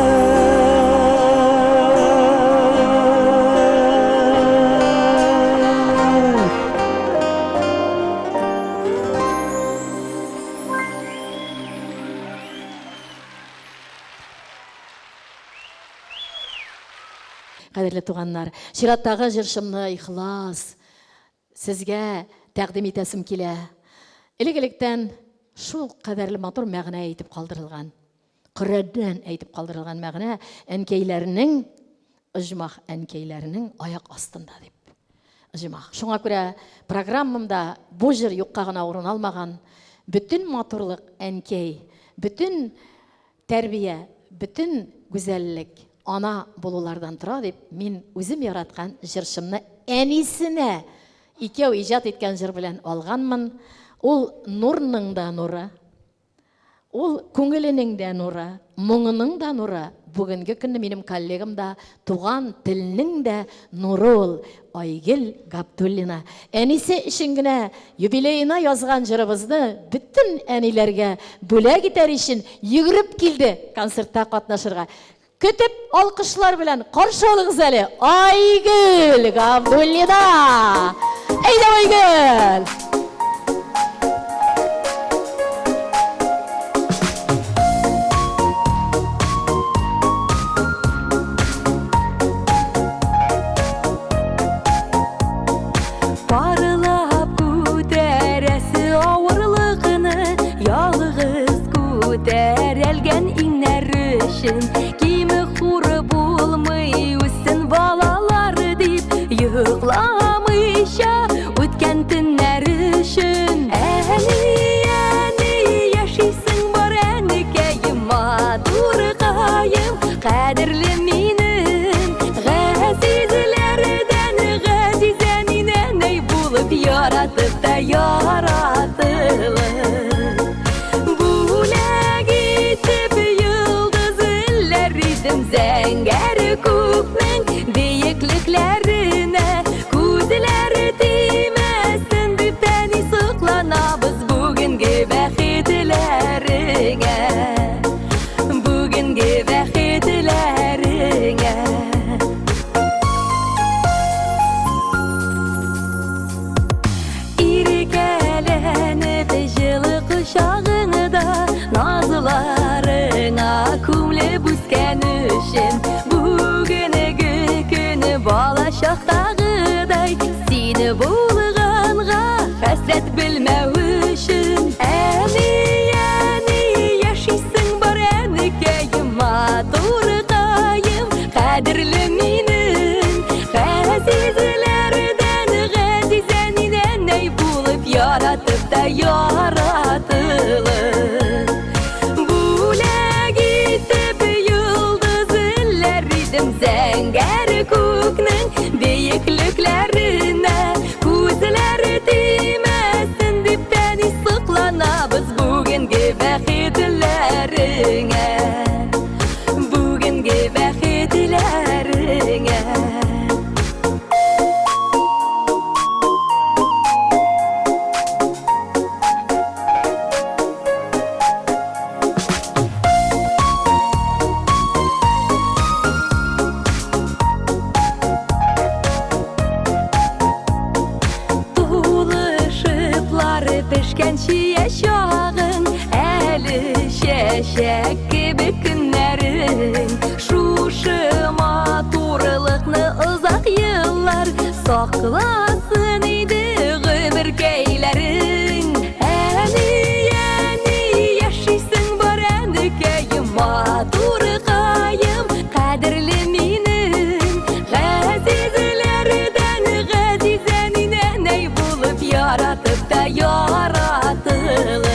Кадерле туганнар, чираттагы җырчымны ихлас сезгә тәкъдим итәсем килә. Элек-электән шул кадәрле матур мәгънә әйтеп калдырылган. Коръәннән әйтеп калдырылган мәгънә әнкәйләрнең оҗмах әнкәйләрнең аяк астында дип. Оҗмах. Шуңа күрә программамда бу җыр юкка гына урын алмаган. Бөтен матурлык әнкәй, бөтен тәрбия, бөтен гүзәллек ана булулардан тора дип, мин үзем яраткан җырчымны әнисенә икәү иҗат иткән җыр белән алганмын. Ул нурның да нуры, ул күңеленең дә нуры, моңының да нуры. Бүгенге көнне минем коллегам да, туган телнең дә нуры ул Айгөл Габдуллина. Әнисе өчен генә юбилеена язган җырыбызны бөтен әниләргә бүләк итәр өчен йөгереп килде концертта катнашырга. Көтеп алкышлар белән каршы алыгыз әле Айгөл Габдуллина. Әйдә, Айгөл! Парлап күтәрәсе авырлыгны, ялгыз күтәрелгән иңнәр өчен. Киме хуры булмый үссен балалары дип, йокламыйча үткән төннәр өчен. Әни, әни, яшисең бар, әнекәем, матуркаем, кадерле минем. Газизләрдән газиз әни, нәнәй булып яратып та яратылып. Бүләк итеп йолдыз элләр идем зәңгәр күкнең биеклекләренә. Күзләре тимәсен дип әни сокланабыз бүгенге бәхетләреңә. Бүгенге бәхетләреңә. Иркәләнеп җылы кочагыңда, назларыңа күмелеп үскән өчен. Бүгенге көне бала чактагыдай сине булганга хәсрәт белмәү өчен. Әни, әни, яшисең бар, әнекәем, матуркаем, кадерле минем. Газизләрдән газиз әни, нәнәй булып яратып та яратылып. Бүләк итеп йолдыз элләр идем зәңгәр күкнең биеклекләренә. Күзләре тимәсен дип әни сокланабыз бүгенге бәхетләреңә. Бүгенге бәхетләреңә. Тулышыплар пешкән чия чагын, әле чәчәк кебек көннәрең. Шушы матурлыкны озак еллар сакласын иде гомеркәйләрең. Әни, әни, яшисең бар, әнекәем, матуркаем, кадерле минем. Газизләрдән газиз әни, нәнәй булып яратып та яратылып.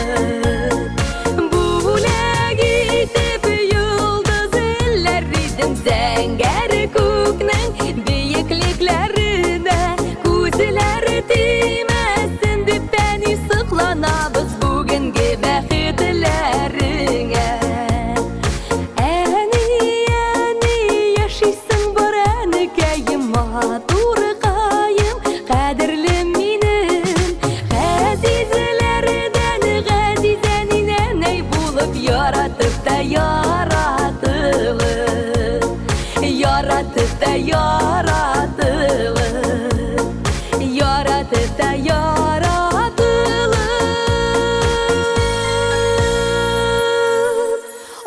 Бүләк итеп Яратып та яратылып, яратып та яратылып, яратып та яратылып.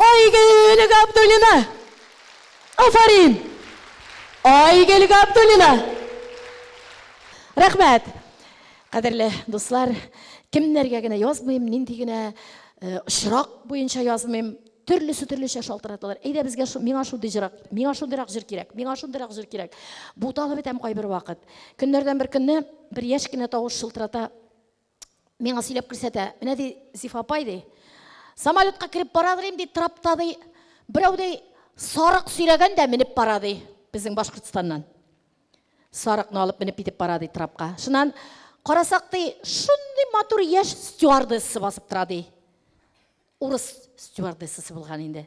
Айгөл Габдуллина! Афәрин! Айгөл Габдуллина! Рәхмәт! Кадерле дуслар, кемнәргә генә язмыйм, нинди генә очрак буенча язмыйм, төрлесе төрлечә шалтыраталар. Әйдә безгә шу, миңа шундый җырак, миңа шундыйрак җыр кирәк, миңа шундыйрак җыр кирәк. Буталып бетәм кайбер вакыт. Көннәрдән бер көнне бер яшь кенә тавыш шылтырата, миңа сөйләп күрсәтә. Менә ди, Зифа апай ди, самолетка кереп барадыр инде, трапта ди, берәү ди, сарык сөйрәгән дә менеп бара ди, безнең Башкортстаннан. Сарыкны алып менеп китеп бара ди трапка. Шуннан карасак ди, шундый матур яшь стюардесса басып тора ди. Урыс стюардессасы булган инде.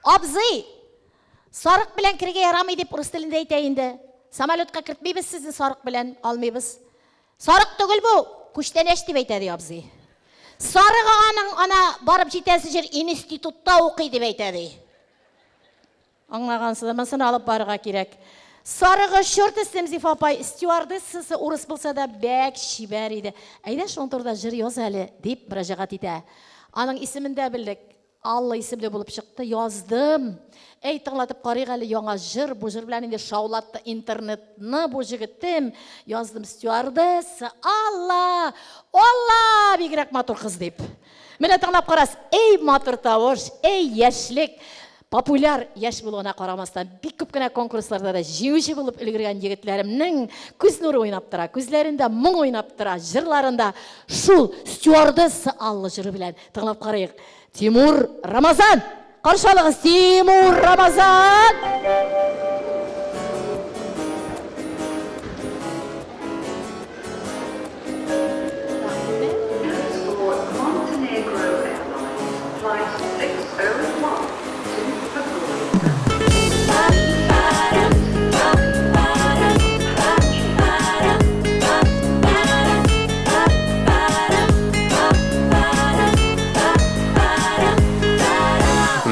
Абзый, сарык белән керергә ярамый дип урыс телендә әйтә инде. Самолетка кертмибез сезне сарык белән, алмыйбыз. Сарык түгел бу, күчтәнәч дип әйтә ди абзый. Сарыгы аның ана барып җитәсе җир институтта укый дип әйтә ди. Аңлагансыз, монысын алып барырга кирәк. Сарыгы чорт ислем, Зифа апай, стюардессасы урыс булса да, бәк чибәр иде. Әйдә шуның турында җыр яз әле, дип мөрәҗәгать итә. Аның исемен дә белдек. Алла исемле булып чыкты, яздым. Әй, тыңлатып карыйк әле яңа җыр. Бу җыр белән инде шаулатты интернетны бу җегетем. Яздым стюардесса, Алла, Алла, бигрәк матур кыз дип. Менә тыңлап карас, эй, матур тавыш, эй, яшьлек. Популяр яшь булуына карамастан, бик күп кенә конкурсларда да җиңүче булып өлгергән егетләремнең күз нуры уйнап тора, күзләрендә моң уйнап тора, җырларында шул стюардесса Алла җыры белән тыңлап карыйк. Тимур Рамазан! Каршы алыгыз, Тимур Рамазан!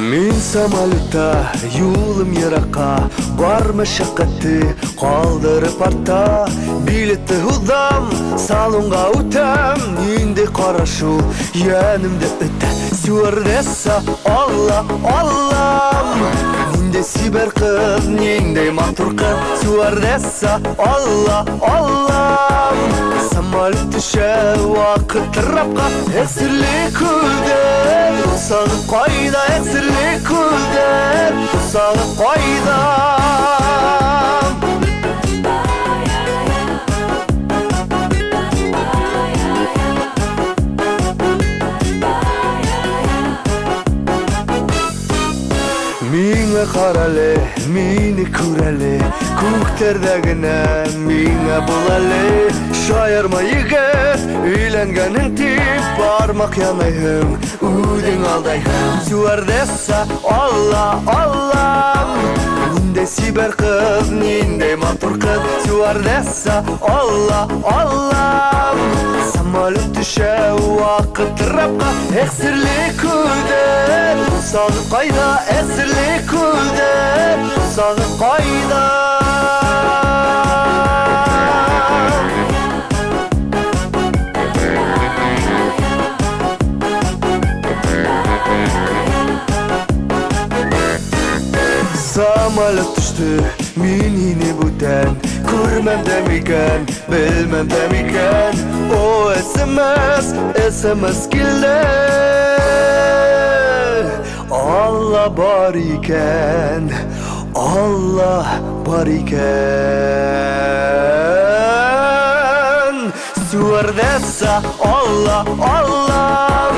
Мин самолетта, юлым еракка, бар мәшәкате калдырып артта. Билетты һуздам, салонга үтәм, нинди караш ул, янымда үтә. Стюардесса, Алла, Аллам! Нинди сибәр кыз, нинди матур кыз, стюардесса, Алла, Аллам! Самолет төшә, вакыт трапка, әсирле күлдән, усагы кайда, әсирле күлдән, усагы кайда? Миңа карале, мине күрәле, күктәрдә генә миңа бул әле. Шаярма егет, өйләнгәнең дип бармак янайһың, үзең алдайһың. Стюардесса, Алла, Аллам! Нинди сибәр кыз, нинди матур кыз, стюардесса, Алла, Аллам! Самолет төшә, вакыт трапка, эх, серле күлдән, усагы кайда, эх, серле күлдән, усагы кайда? Самолет төште, мин һине бүтән күрмәм дә микән, белмәм дә микән. О, СМС, СМС килде. Алла бар икән, Алла бар икән. Стюардесса, Алла, Аллам!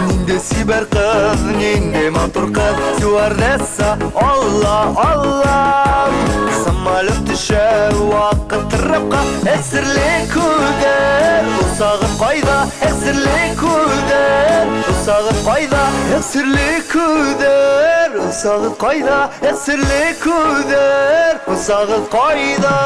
Нинди сибәр кыз, нинди матур кыз, стюардесса, Алла, Аллам! Самолет төшә, вакыт трапка, әсирле күлдән, усагы кайда, әсирле күлдән, усагы кайда, әсирле күлдән, усагы кайда, әсирле күлдән, усагы кайда?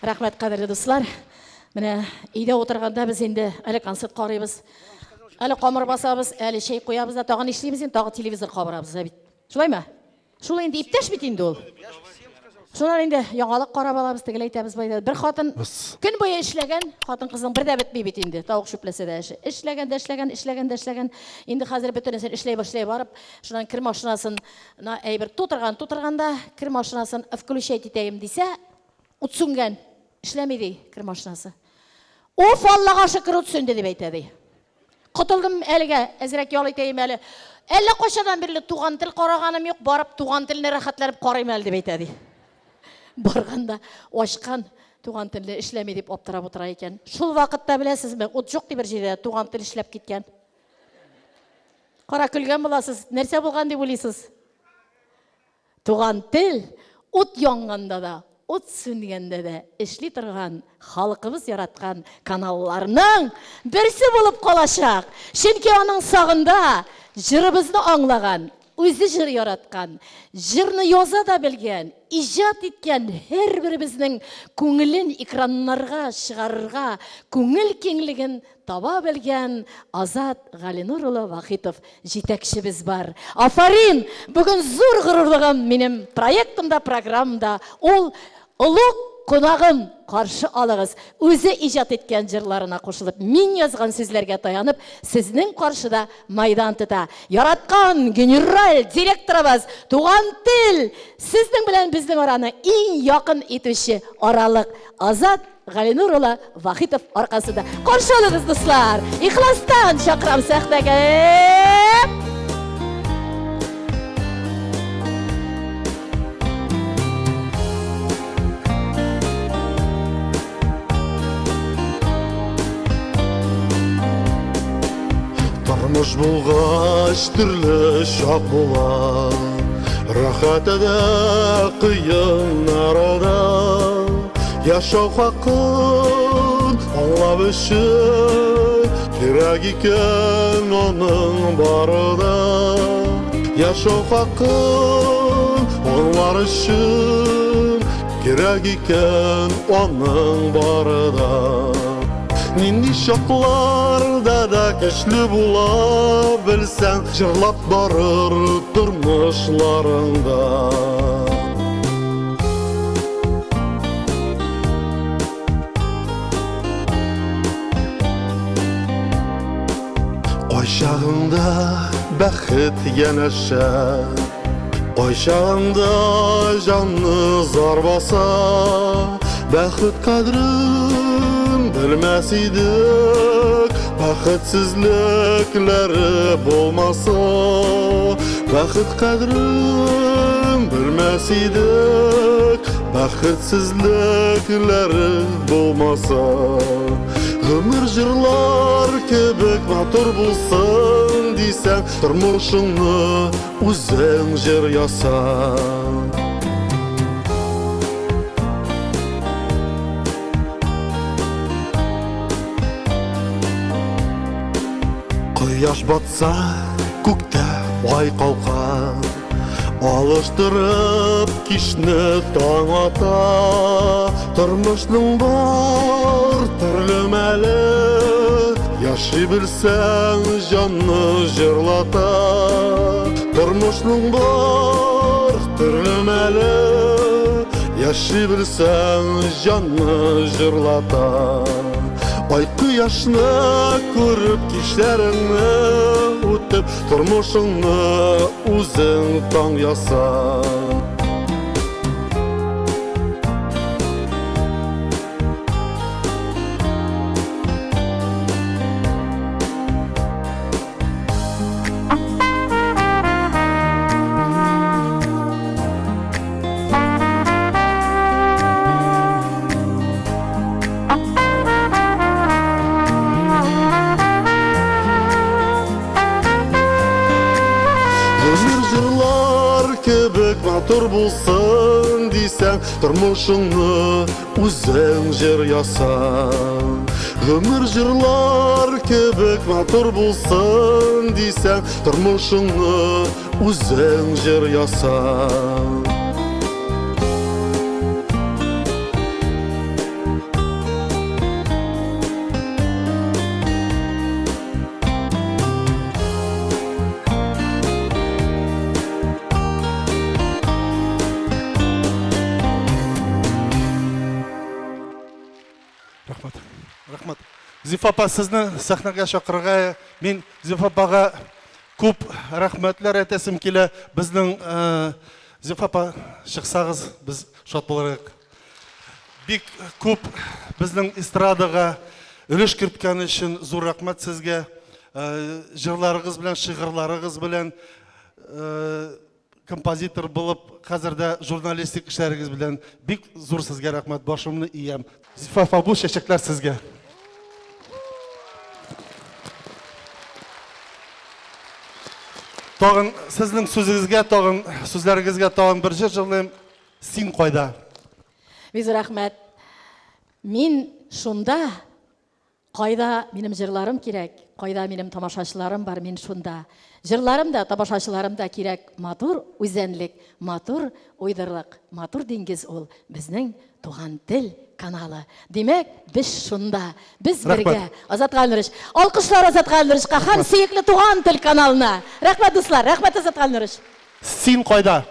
Рәхмәт, кадерле дуслар. Менә өйдә утырганда без инде әле концерт карыйбыз, әле камыр басабыз, әле чәй куябыз да тагын нишлибез инде, тагы телевизор кабырабыз ә бит. Шулаймы? Шул инде иптәш бит инде ул. Шуннан инде яңалык карап алабыз, тегеләй итәбез, болай итәбез. Бер хатын көн буе эшләгән, хатын-кызның бер дә бетми бит инде, тавык чүпләсә дә эше. Эшләгән дә эшләгән, эшләгән дә эшләгән. Инде хәзер бөтенесен эшләй башлый барып, шуннан кер машинасын на әйбер тутырган, тутырган да, кер машинасын включать итәем дисә, ут сүнгән. Эшләми ди кер машинасы. Уф, Аллага шөкер, ут сүнде дип әйтә ди. Котылдым әлегә, әзрәк ял итәем әле. Әллә кайчаннан бирле туган тел караганым юк, барып туган телне рәхәтләнеп карыйм әле дип әйтә ди. Барганда ачкан туган телне эшләми дип аптырап утыра икән. Шул вакытта беләсезме, ут юк ди бер җирдә, туган тел эшләп киткән. Кара көлгән буласыз, нәрсә булган дип уйлыйсыз? Туган тел ут янганда да, ут сүнгәндә дә эшли торган, халкыбыз яраткан каналларның берсе булып калачак. Чөнки аның сагында җырыбызны аңлаган, үзе җыр яраткан, җырны яза да белгән, иҗат иткән һәрберебезнең күңелен экраннарга чыгарырга күңел киңлеген таба белгән Азат Галинур улы Вахитов җитәкчебез бар. Афарин! Бүген зур горурлыгым минем проектымда, программда. Ул олуг кунагым, каршы алыгыз. Үзе иҗат иткән җырларына кушылып, мин язган сүзләргә таянып, сезнең каршыда майдан тота. Яраткан генераль директорыбыз, туган тел, сезнең белән безнең араны иң якын итүче аралык Азат Галинур улы Вахитов аркасында. Каршы алыгыз, дуслар! Ихластан чакырам сәхнәгә! Тормыш булгач төрле чак була. Рәхәт дә кыеннар да. Яшәү хакын аңлап өчен кирәк икән аның бары да. Яшәү хакын аңлар өчен кирәк икән аның бары да. Нинди чакларда да көчле була белсәң, җырлап барыр тормышларыңда. Кайчагында бәхет янәшә, кайчагында җанны зар баса. Бәхет кадрын белмәс идек, бәхетсезлекләре булмаса. Бәхет кадрын белмәс идек, бәхетсезлекләре булмаса. Гомер җырлар кебек матур булсын дисәң, тормышыңны үзең җыр яса. Кояш батса, күктә ай калка, алыштырып кичне таң ата. Тормышның бар төрле мәле, яши белсәң җанны җырлата. Тормышның бар төрле мәле, яши белсәң җанны җырлата. Ай кояшны күреп кичләреңне үтеп, тормышыңны үзең таң яса. Гомер җырлар кебек матур булсын дисәң, тормышыңны үзең җыр яса. Гомер җырлар кебек матур булсын дисәң, тормышыңны үзең җыр яса. Зифа апа, сезне сәхнәгә чакырырга мин Зифа апага күп рәхмәтләр әйтәсем килә. Безнең Зифа апа, чыксагыз, без шат булыр идек. Бик күп безнең эстрадага өлеш керткән өчен зур рәхмәт сезгә. Җырларыгыз белән, шигырьләрегез белән композитор булып, хәзер дә журналистик эшләрегез белән бик зур сезгә рәхмәт, башымны иям. Зифа апа, бу чәчәкләр сезгә. Тагын сезнең сүзегезгә, тагын сүзләрегезгә тагын бер җыр җырлыйм. Син кайда? Бик зур рәхмәт. Мин шунда, Кайда минем җырларым кирәк, кайда минем тамашачыларым бар, мин шунда. Җырларым да, тамашачыларым да кирәк. Матур үзәнлек, матур уйдырлык, матур диңгез ул безнең Туган тел каналы. Димәк, без шунда, без бергә. Азат Галнурович. Алкышлар Азат Галнуровичка һәм сөекле Туган тел каналына. Рәхмәт, дуслар, рәхмәт, Азат Галнурович. Син кайда?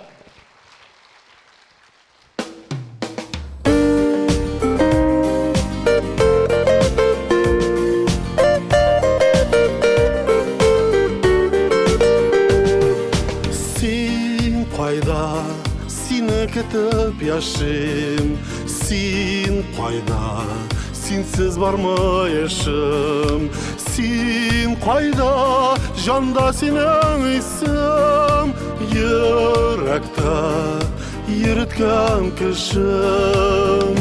Син кайда, сине көтеп яшим. Син кайда, синсез бармы эшем. Син кайда, җанда синең исем. Йөрәктә Йөрткән кешем.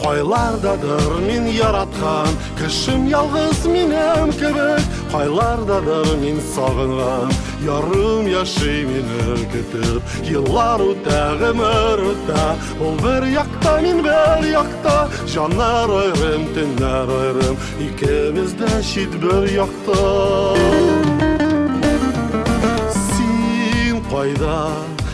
Кайлардадыр мин яраткан кешем ялгыз минем кебек. Кайлардадыр мин сагынган ярым яши мине көтеп. Еллар үтә, гомер үтә, ул бер якта, мин бер якта. Җаннар аерым, төннәр аерым, икебез дә чит бер якта. Син кайда?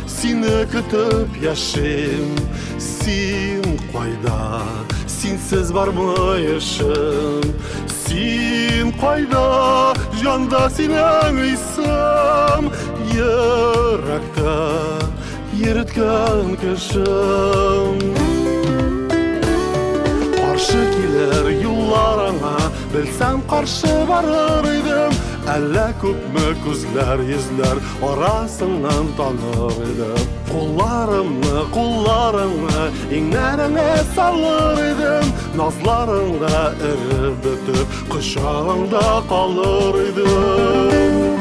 Сине көтеп яшим. Син кайда? Синсез бармы эшем? Син кайда? Җанда синең исем. Йөрәктә йөрткән кешем. Каршы килер юлларыңа, белсәм каршы барыр идем. Әллә күпме күзләр, йөзләр арасыннан таныр идем. Кулларымны, кулларыңны иңнәреңә салыр идем. Назларыңда эреп бетеп, кочагыңда калыр идем.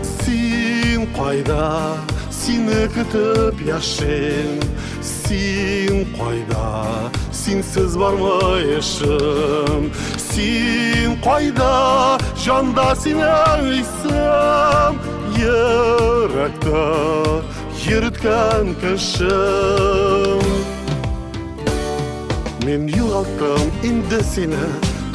Син кайда? Сине көтеп яшим. Син кайда? Синсез бармы эшем? Син кайда? Җанда синең исем. Йөрәктә йөрткән кешем. Мин югалттым инде сине,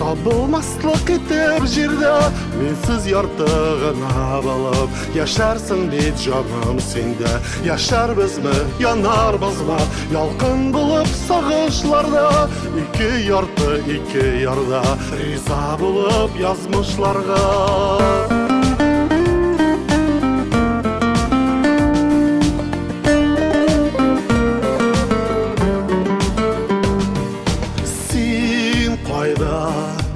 табылмаслык итеп җирдә. Минсез ярты гына булып яшәрсең бит, җаным синдә. Яшәрбезме, янарбызмы, ялкын булып сагышларда. Ике ярты, ике ярда, риза булып язмышларга. Син кайда?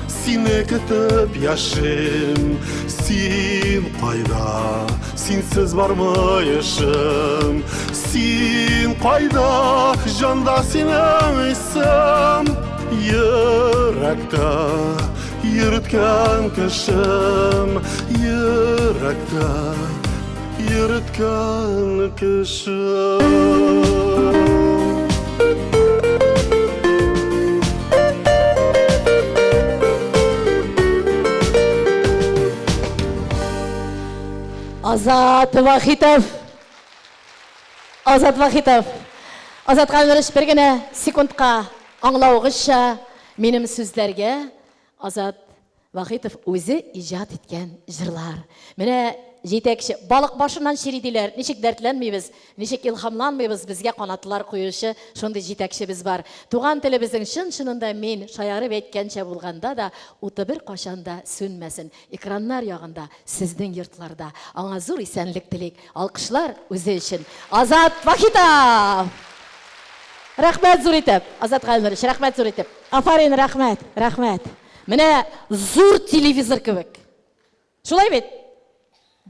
Сине көтеп яшим. Син кайда? Синсез бармы эшем? Син кайда? Җанда синең исем. Йөрәктә йөрткән кешем. Йөрәктә Йөрткән кеше. Азат Вахитов. Азат Вахитов. Азат Гамирович, бер генә секундка аңлавыгызча, минем сүзләргә Азат. Вахитов үзе иҗат иткән җырлар. Менә җитәкче балык башыннан чири диләр. Ничек дәртләнмибез, ничек илһамланмыйбыз, безгә канатлар куючы шундый җитәкчебез бар. Туган телебезнең чын-чынында мин шаярып әйткәнчә булганда да уты беркайчан да сүнмәсен. Экраннар ягында, сезнең йортларда. Аңа зур исәнлек телик. Алкышлар үзе өчен. Азат Вахитов! Рәхмәт зур итеп, Азат Галимович, рәхмәт зур итеп. Афарин, рәхмәт, рәхмәт. Менә зур телевизор кебек. Шулай бит?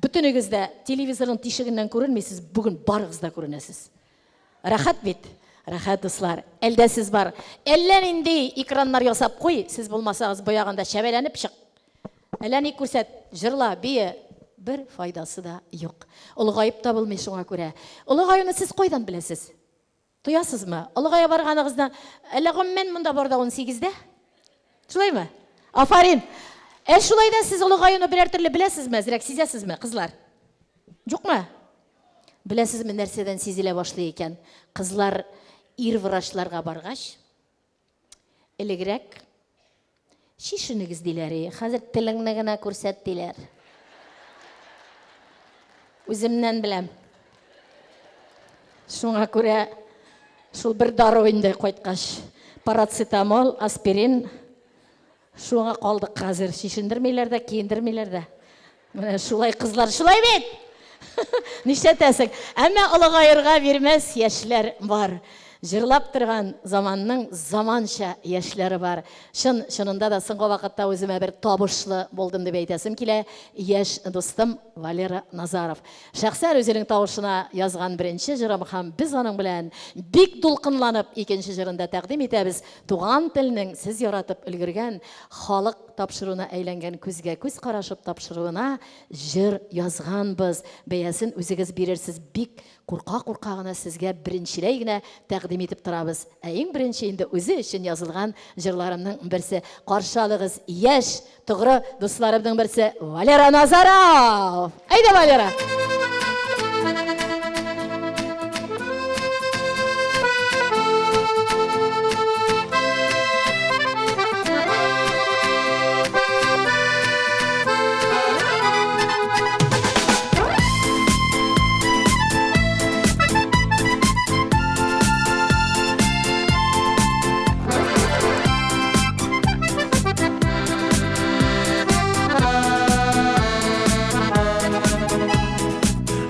Бөтенегез дә телевизорның тишегеннән күренмисез, бүген барыгыз да күренәсез. Рәхәт бит? Рәхәт, дуслар. Әлдә сез бар. Әллә нинди экраннар ясап куй, сез булмасагыз бу ягында чәбәләнеп чык. Әллә ни күрсәт, җырла, бие, бер файдасы да юк. Олыгаеп та булмый шуңа күрә. Олыгаюны сез кайдан беләсез? Тоясызмы? Олыгая барганыгызны, әллә гомумән монда бар да 18-дә? Шулаймы? Афарин! Ә шулай да сез олыгаюны берәр төрле беләсезме, әзрәк сизәсезме, кызлар? Юкмы? Беләсезме, нәрсәдән сизелә башлый икән? Кызлар ир врачларга баргач, Элегрәк чишенегез диләр, хәзер телеңне генә күрсәт диләр. Үземнән беләм. Шуңа күрә шул бер дару инде кайткач. Парацетамол, аспирин. Шуңа калдык хәзер. Чишендермиләр дә, киендермиләр дә. Менә шулай кызлар, шулай бит! Нишләтәсең? Әмма олыгаерга бирмәс яшьләр бар. Җырлап торган заманның заманча яшьләре бар. Чын, чынында да соңгы вакытта үземә бер табышлы булдым дип әйтәсем килә. Яшь дустым Валера Назаров. Шәхсән үзенең тавышына язган беренче җырым һәм без аның белән бик дулкынланып икенче җырын да тәкъдим итәбез. Туган телнең сез яратып өлгергән халык тапшыруына әйләнгән күзгә-күз карашып тапшыруына җыр язганбыз. Бәясен үзегез бирерсез. Бик курка-курка гына сезгә беренчеләй генә тәкъдим итеп торабыз. Ә иң беренче инде үзе өчен язылган җырларымның берсе. Каршы алыгыз, яшь, тугры дусларымның берсе Валера Назаров! Әйдә, Валера!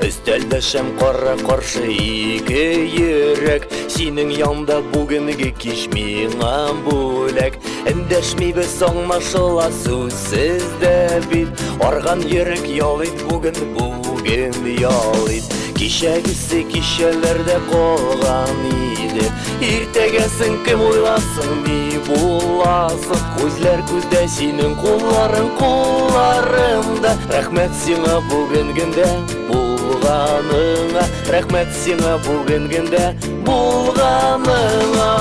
Өстәлдә шәм кара каршы ике йөрәк. Синең янда бүгенге кич миңа бүләк. Эндәшмибез, аңлашыла сүзсез дә бит. Арган йөрәк ял ит бүген, бүген ял ит. Кичәгесе кичәләрдә калган иде. Иртәгәсен кем уйласын, ни буласын? Күзләр күздә, синең кулларың кулларымда. Рәхмәт сиңа бүгенгендә булганыңа. Рәхмәт сиңа бүгенгендә булганыңа.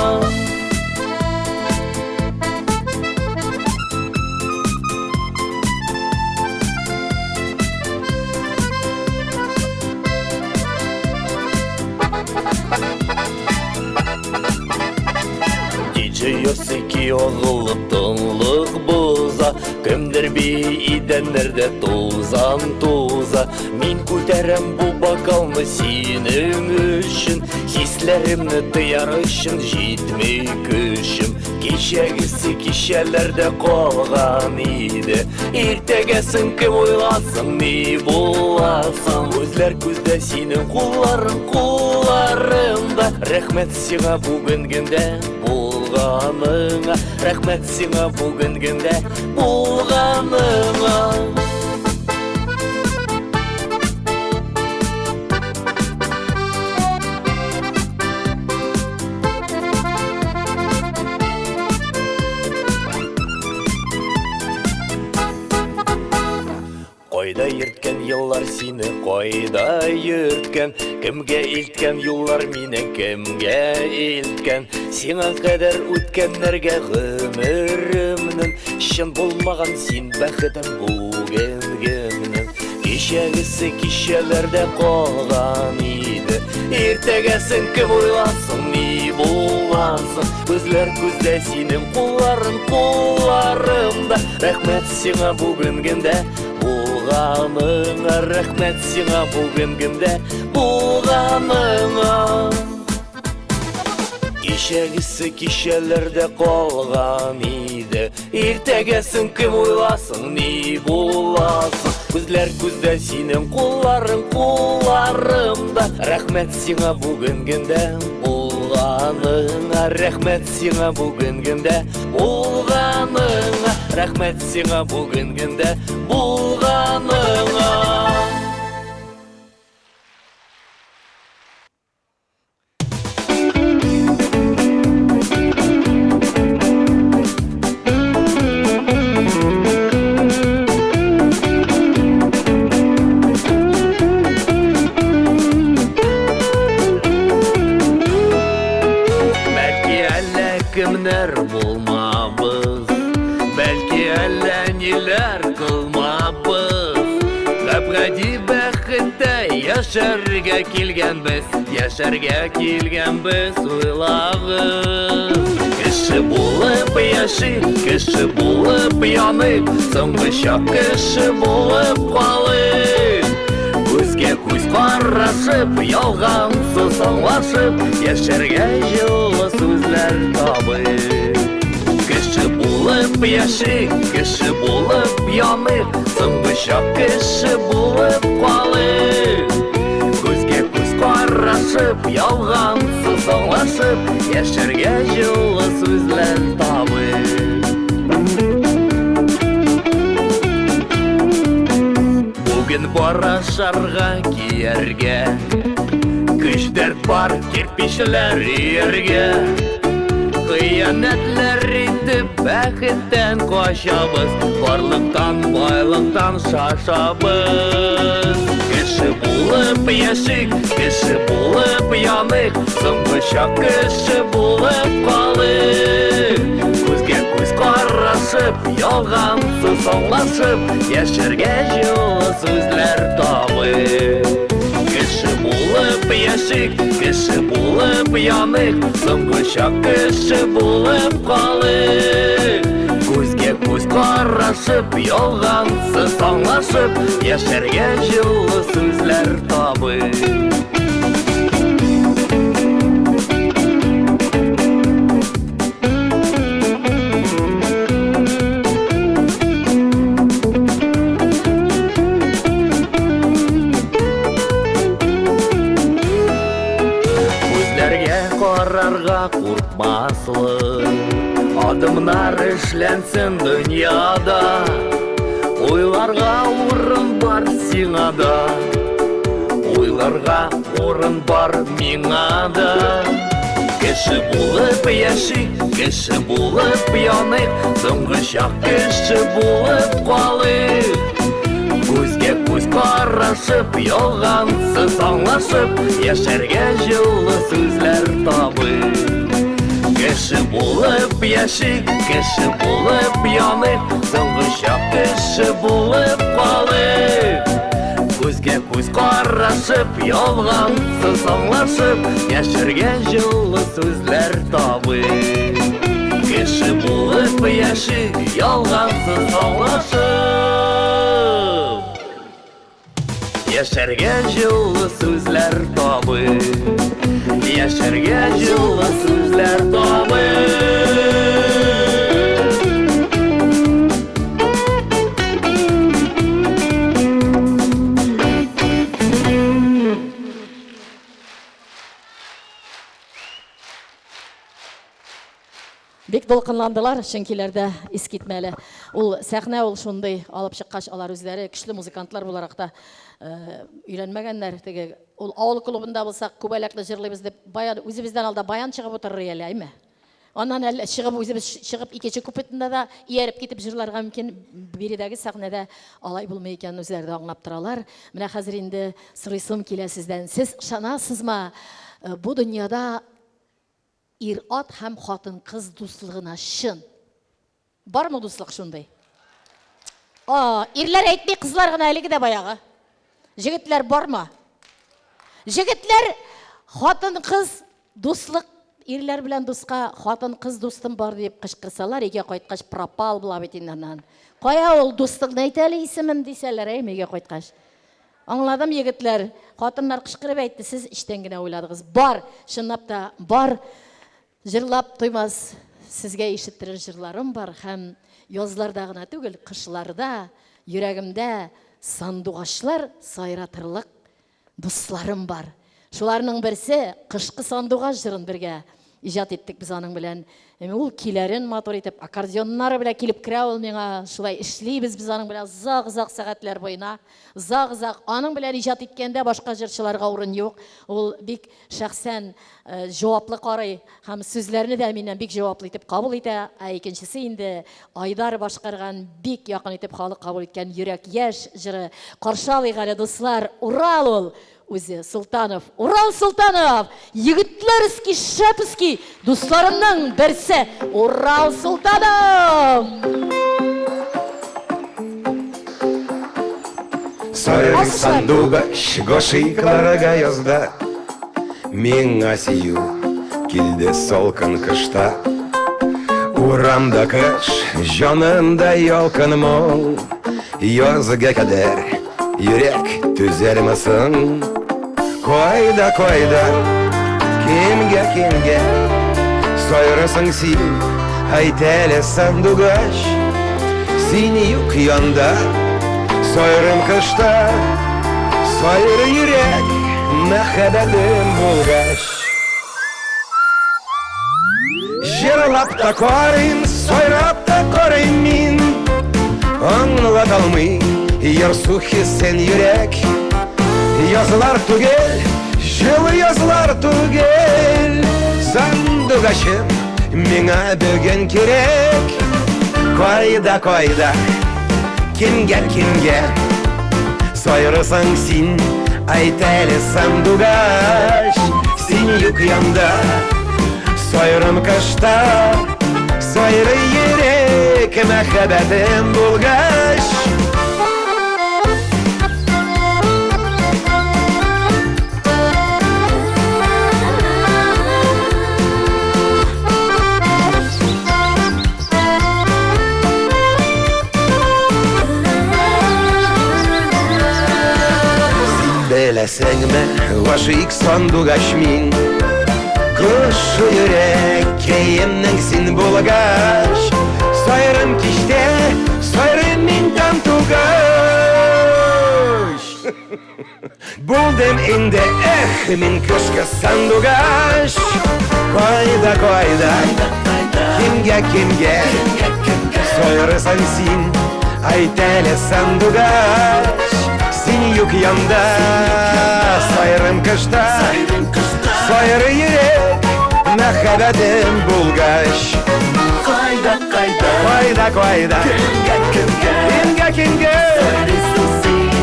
Диджей Йосики язылып тынлык боза. Кемдер би идәннәрдә тузан туза. Мин күтәрәм бу бокалны синең өчен. Хисләремне тыяр өчен җитми көчем. Кичәгесе кичәләрдә калган иде. Иртәгәсен кем уйласын, ни буласын? Күзләр күздә, синең кулларың кулларымда. Рәхмәт сиңа бүгенгендә булганыңа. Рәхмәт сиңа бүгенгендә булганыңа. Кайда йөрткән еллар сине, кайда йөрткән? Кемгә илткән юллар мине, кемгә илткән? Сиңа кадәр үткәннәргә гомеремнең чын булмаган син бәхетем бүгенгемнең. Кичәгесе кичәләрдә калган иде. Иртәгәсен кем уйласын, ни буласың? Күзләр күздә синең кулларың кулларымда. Рәхмәт сиңа бүгенгендә булганыңа, рәхмәт сиңа бүгенгендә булганыңа. Кичәгесе кичәләрдә калган иде. Иртәгәсен кем уйласын, ни буласың? Күзләр күздә синең кулларың кулларымда. Рәхмәт сиңа бүгенгендә булганыңа, рәхмәт сиңа бүгенгендә булганыңа, рәхмәт сиңа бүгенгендә булганыңа. Бәлки әллә кемнәр булмабыз, бәлки әллә ниләр кылмабыз. Гап-гади бәхеттә яшәргә килгәнбез, яшәргә килгәнбез, уйлагыз. Кеше булып яшик, кеше булып яныйк, соңгы чак кеше булып калыйк. Күзгә күз карашып, ялгансыз аңлашып, яшәргә җылы сүзләр табыйк. Кеше булып яшик, кеше булып яныйк, соңгы чак кеше булып калыйк. Күзгә күз карашып, ялгансыз аңлашып, яшәргә җылы сүзләр табыйк. Бүген бар ашарга, кияргә, көч дәрт бар кирпичләр өяргә. Хыянәтләр итеп бәхеттән качабыз, барлыктан, байлыктан шашабыз. Кеше булып яшик, кеше булып яныйк, соңгы чак кеше булып калыйк. Күзгә күз карашып, ялгансыз аңлашып, яшәргә җылы сүзләр табыйк. Кеше булып яшик, кеше булып яныйк, соңгы чак кеше булып калыйк. Күзгә күз карашып, ялгансыз аңлашып, яшәргә җылы сүзләр табыйк. Күзләргә карарга куркмаслык адымнар эшләнсен дөньяда. Уйларга урын бар сиңа да, уйларга урын бар миңа да. Кеше булып яшик, кеше булып яныйк, соңгы чак кеше булып калыйк. Күзгә күз карашып, ялгансыз аңлашып, яшәргә җылы сүзләр табыйк. Кеше булып яшик, кеше булып яныйк, соңгы чак кеше булып калыйк. Күзгә күз карашып, ялгансыз аңлашып, яшәргә җылы сүзләр табыйк. Кеше булып яшик, ялгансыз аңлашып, яшәргә җылы сүзләр табыйк. Яшәргә җылы сүзләр табыйк. Бик дулкынландылар, чөнкиләрдә искитмәле. Ул сәхнә ул шундый алып чыккач, алар үзләре көчле музыкантлар буларак та өйрәнмәгәннәр. Теге ул авыл клубында булсак, күбәләкле җырлыйбыз дип, баян үзебездән алда баян чыгып утырыр әле, әйме? Аннан әле чыгып үзебез чыгып икенче куплетында да ияреп китеп җырларга мөмкин. Биредәге сәхнәдә алай булмый икәнен үзләре дә аңлап торалар. Менә хәзер инде сорыйсым килә сездән. Сез ышанасызмы, бу дөньяда ир-ат һәм хатын-кыз дуслыгына чын? Бармы дуслык шундый? А, ирләр әйтми, кызлар гына әлеге дә баягы. Җегетләр бармы? Җегетләр хатын-кыз дуслык Ирләр белән дуска хатын-кыз дустым бар дип кычкырсалар, өйгә кайткач пропал була бит инде аннан. Кая ул дустыңны әйт әле исемен дисәләр, әйме өйгә кайткач. Аңладым, егетләр. Хатыннар кычкырып әйтте, сез эчтән генә уйладыгыз. Бар, чынлап та бар. Җырлап туймас сезгә ишеттерер җырларым бар һәм язларда гына түгел, кышларда йөрәгемдә сандугачлар сайратырлык дусларым бар. Шуларның берсе Кышкы сандугач җырын бергә иҗат иттек без аның белән. Ул көйләрен матур итеп, аккордеоннары белән килеп керә ул миңа. Шулай эшлибез без аның белән озак-озак сәгатьләр буена. Озак-озак. Аның белән иҗат иткәндә башка җырчыларга урын юк. Ул бик шәхсән җаваплы карый һәм сүзләрне дә миннән бик җаваплы итеп кабул итә. Ә икенчесе инде Айдар башкарган бик якын итеп халык кабул иткән Йөрәк яшь җыры. Каршы алыйк әле, дуслар, Урал ул үзе, Солтанов. Урал Солтанов! Егетләрский, шәпский дусларымның берсе Урал Солтанов! Сайрый сандугач гашыйкларга язда. Миңа сөю килде салкын кышта. Урамда кыш, җанымда ялкын моң. Язга кадәр йөрәк түзәрме соң? Кайда, кайда, кемгә, кемгә сайрасың син, әйт әле, сандугач? Син юк янда, сайрым кышта, сайрый йөрәк, мәхәббәтем булгач. Җырлап та карыйм, сайрап та карыйм мин. Аңлата алмый ярсу хисен йөрәк. Язлар түгел, җылы язлар түгел. Сандугачым миңа бүген кирәк. Кайда, кайда, кемгә, кемгә сайрасаң син, әйт әле, сандугач? Син юк янда, сайрым кышта, сайрый йөрәк, мәхәббәтем булгач. Син беләсеңме, гашыйк сандугач мин. Кош йөрәккәемнең син булгач, сайрым кичтә, сайрым мин таң тугач. Булдым инде, эх, мин кышкы сандугач. Кайда, кайда, кемгә, кемгә сайрасаң син, әйт әле, сандугач? Син юк янда, сайрым кышта, сайрый йөрәк, мәхәббәтем булгач. Кайда, кайда, Кайда, кайда, кемгә, кемгә кемгә, кемгә сайрыйсың син,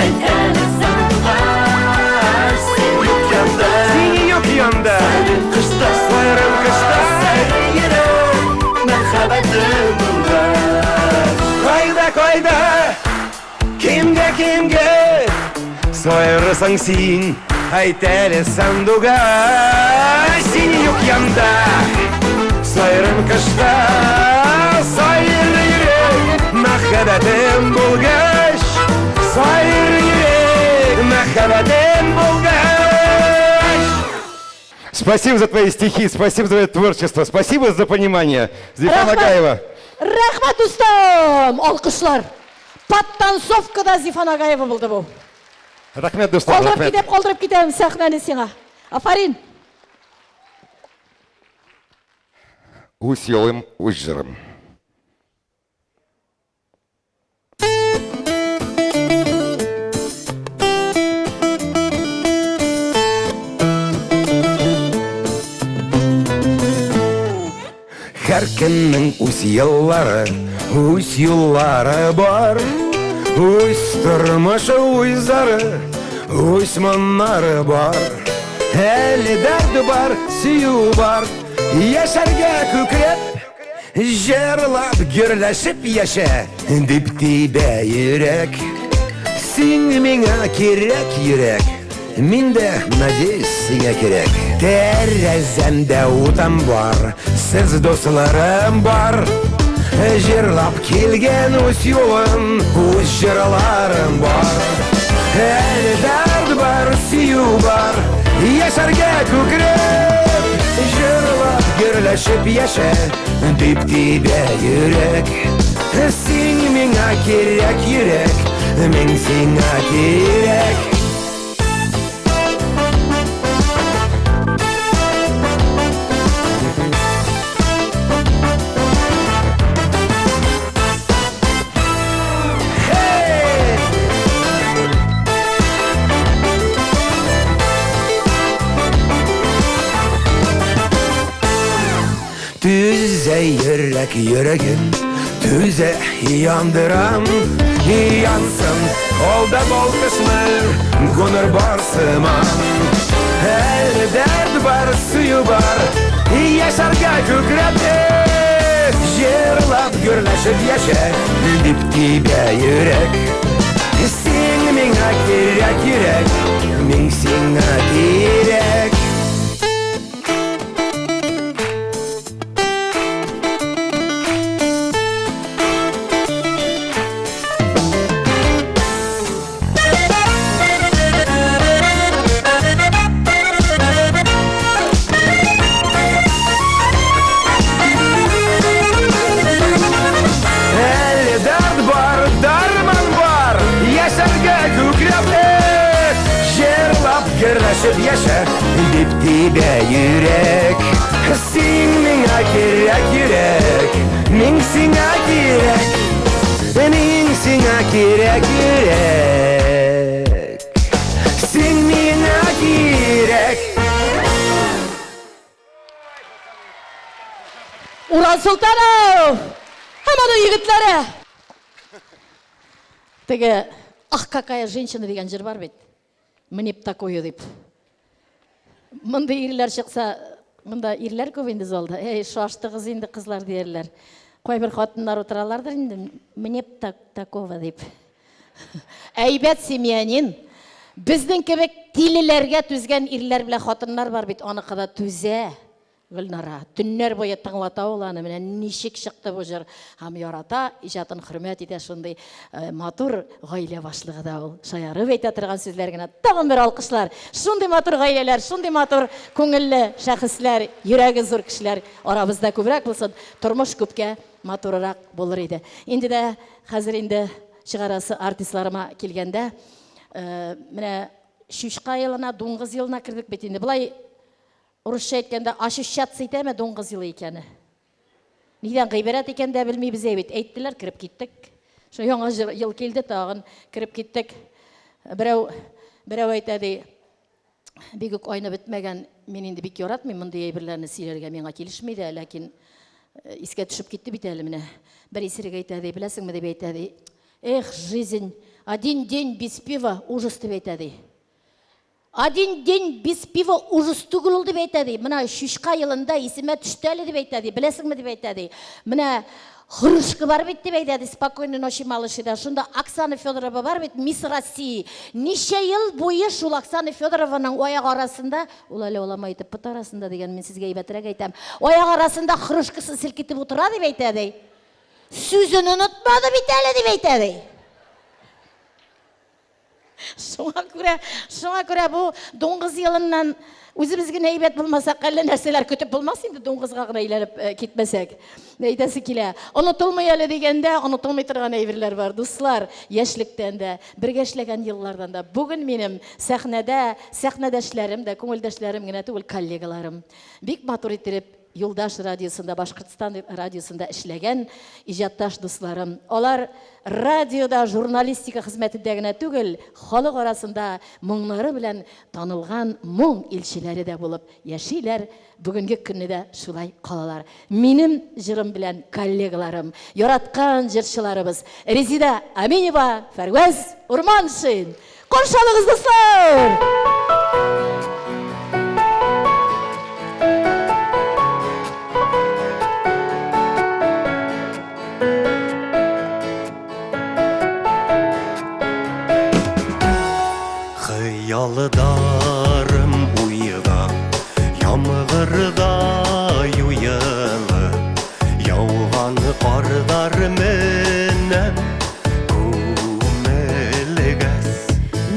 әйт әле, сандугач? Син юк янда, Син юк янда, сайрым кышта, сайрым кышта, сайрый йөрәк, мәхәббәтем булгач. Кайда, кайда, кемгә, кемгә сайрасаң син, әйт әле, сандугач? Син юк янда, сайрым кышта, сайрый йөрәк, мәхәббәтем булгач. Сайрый йөрәк, мәхәббәтем булгач. Спасибо за твои стихи, спасибо за твое творчество, спасибо за понимание. Зифа Рәхмәт. Нагаева. Рәхмәт, дустым! Алкышлар. Подтанцовкада Зифа Нагаева булды бу. Рәхмәт, дуслар, Калдырып рәхмәт. китеп, калдырып китәм сәхнәне сиңа. Афарин! Үз юлым, үз җырым. Һәркемнең үз еллары, үз юллары бар. Үз тормышы, үз зары, үз моңнары бар. Әле дәрте бар, сөю бар. Яшәргә күкрәп, җырлап, гөрләшеп яшә, дип тибә йөрәк. Син миңа кирәк, йөрәк. Мин дә, надеюсь, сиңа кирәк. Тәрәзәмдә утым бар, сез дусларым бар. Җырлап килгән үз юлым, үз җырларым бар. Әле дәрт бар, сөю бар, яшәргә күкрәп. Җырлап, гөрләшеп яшә, дип тибә йөрәк. Син миңа кирәк, йөрәк, мин сиңа кирәк. Түзә йөрәк йөрәгем, түзә яндырам. Янсын, алда балкышны, гомер бар сыман. Әле дәрт бар, сөю бар, яшәргә күкрәп. Җырлап, гөрләшеп яшә, дип тибә йөрәк. Син миңа кирәк, йөрәк, мин сиңа кирәк. Әле дәрт бар, дәрман бар, яшәргә күкрәп. Җырлап, гөрләшеп яшә, дип тибә йөрәк. Син миңа кирәк, йөрәк, мин сиңа кирәк. Мин сиңа кирәк, йөрәк. Син миңа кирәк. Урал Солтанов һәм аның егетләре. Теге «Ах, какая женщина» дигән җыр бар бит. Мне б такую дип. Мондый ирләр чыкса, монда ирләр күп инде залда. Эй, шаштыгыз инде, кызлар, диярләр. Кайбер хатыннар утыралардыр инде, мне б так, такого дип. Әйбәт семьянин. Безнең кебек тилеләргә түзгән ирләр белән хатыннар бар бит, аныкы да түзә. Гөлнара, төннәр буе тыңлата ул аны, менә ничек чыкты бу җыр. Һәм ярата, иҗатын хөрмәт итә, шундый матур гаилә башлыгы да ул. Шаярып әйтә торган сүзләр генә. Тагын бер алкышлар. Шундый матур гаиләләр, шундый матур күңелле шәхесләр, йөрәге зур кешеләр арабызда күбрәк булсын, тормыш күпкә матурырак булыр иде. Инде дә хәзер инде чыгарасы артистларыма килгәндә, менә чучка елына, дуңгыз елына кердек бит инде. Болай урысча әйткәндә, ощущаться итәме дуңгыз елы икәне? Нидән гыйбарәт икән дә белмибез бит. Әйттеләр, кереп киттек. Шул яңа ел килде, тагын кереп киттек. Берәү берәү әйтә ди, бик үк айны бетмәгән, мин инде бик яратмыйм мондый әйберләрне сөйләргә, миңа килешми дә, ләкин искә төшеп китте бит әле менә. Бер исерек әйтә ди, беләсеңме дип әйтә ди. Эх, жизнь, один день без пива ужас дип әйтә ди. Один день без пива ужас түгел ул дип әйтә ди. Менә чучка елында исемә төште әле дип әйтә ди. Беләсеңме дип әйтә ди. Менә Хрушка бар бит дип әйтә ди. Спокойной ночи, малыши да. Шунда Оксана Федорова бар бит, Мисс России. Ничә ел буе шул Оксана Федорованың аяк арасында, ул әле аламай итеп пот арасында дигән, мин сезгә әйбәтрәк әйтәм. Аяк арасында хрушкасын селкетеп утыра дип әйтә ди. Сүзен онытмады бит әле дип әйтә ди. Шуңа күрә, шуңа күрә бу дуңгыз елыннан үзебез генә әйбәт булмасак, әллә нәрсәләр көтеп булмас инде дуңгызга гына әйләнеп китмәсәк. Әйтәсе килә. Онытылмый әле дигәндә, онытылмый торган әйберләр бар, дуслар. Яшьлектән дә, бергә эшләгән еллардан да. Бүген минем сәхнәдә сәхнәдәшләрем дә, күңелдәшләрем генә түгел, коллегаларым. Бик матур иттереп Юлдаш радиосында, Башкортстан радиосында эшләгән иҗатташ дусларым. Алар радиода журналистика хезмәтендә генә түгел, халык арасында моңнары белән танылган моң илчеләре дә булып яшиләр, бүгенге көнне дә шулай калалар. Минем җырым белән коллегаларым, яраткан җырчыларыбыз Резеда Аминева, Фәрвәз Урманшин. Каршы алыгыз, дуслар! Хыялдарым уйга. Яңгырда юелып яуган карлар менән күмелгәс.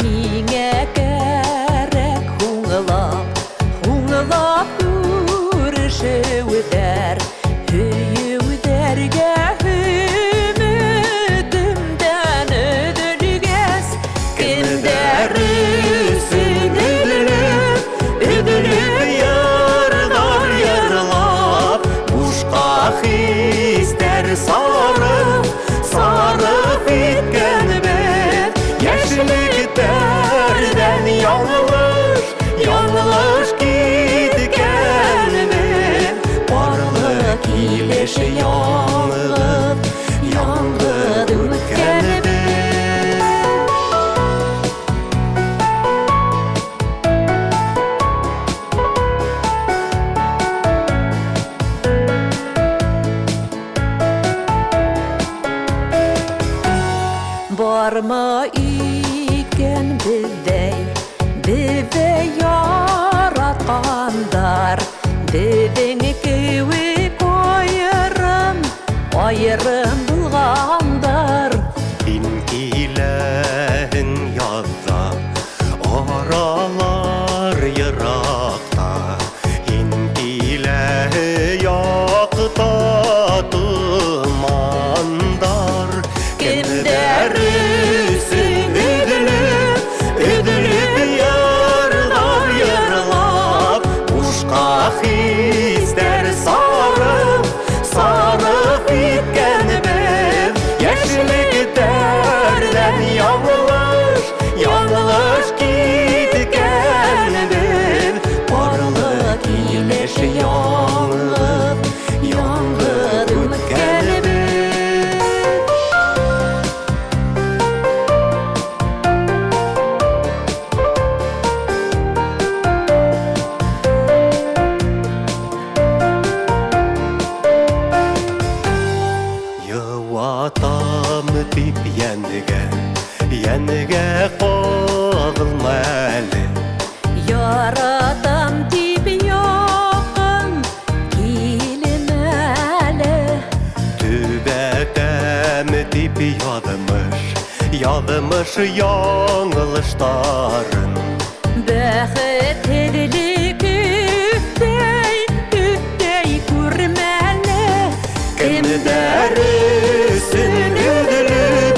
Миңә кәрәк һуңлап, һуңлап күрешеүҙәр, һөйөүҙәргә өмөтөмдән өҙөлгәс, Кемдәр өсөн өҙөлөп, өҙөлөп йырҙар йырлап, бушҡа хистәр сарыф, сарыф иткәнбеҙ. Йәшлектәрҙән яңылыш, яңылыш киткәнбеҙ. Парлы килеш яңғыҙ, яңғыҙ үткәнбеҙ. Бармы икән беҙҙәй, беҙҙе яратҡандар, беҙҙең кеүек айырым, айырым булғандар. Һин киләһең яҙҙа, аралар йыраҡта. Һин киләһе яҡта томандар. Кемдәр өсөн өҙөлөп, өҙөлөп йырҙар йырлап, бушҡа хистәр сарыф, сарыф иткәнбеҙ. Йәшлектәрҙән яңылыш, яңылыш киткәнбеҙ. Парлы килеш яңғыҙ, яңғыҙ үткәнбеҙ. Йыуатам дип йәнгә, йәнгә ҡағылма әле. Яратам тип яҡын килмә әле. Төҙәтәм дип яҙмыш, яҙмыш яңылыштарын. Бәхетһеҙлек өҫтәй, өҫтәй күрмә әле. Кемдәр өсөн өҙөлөп,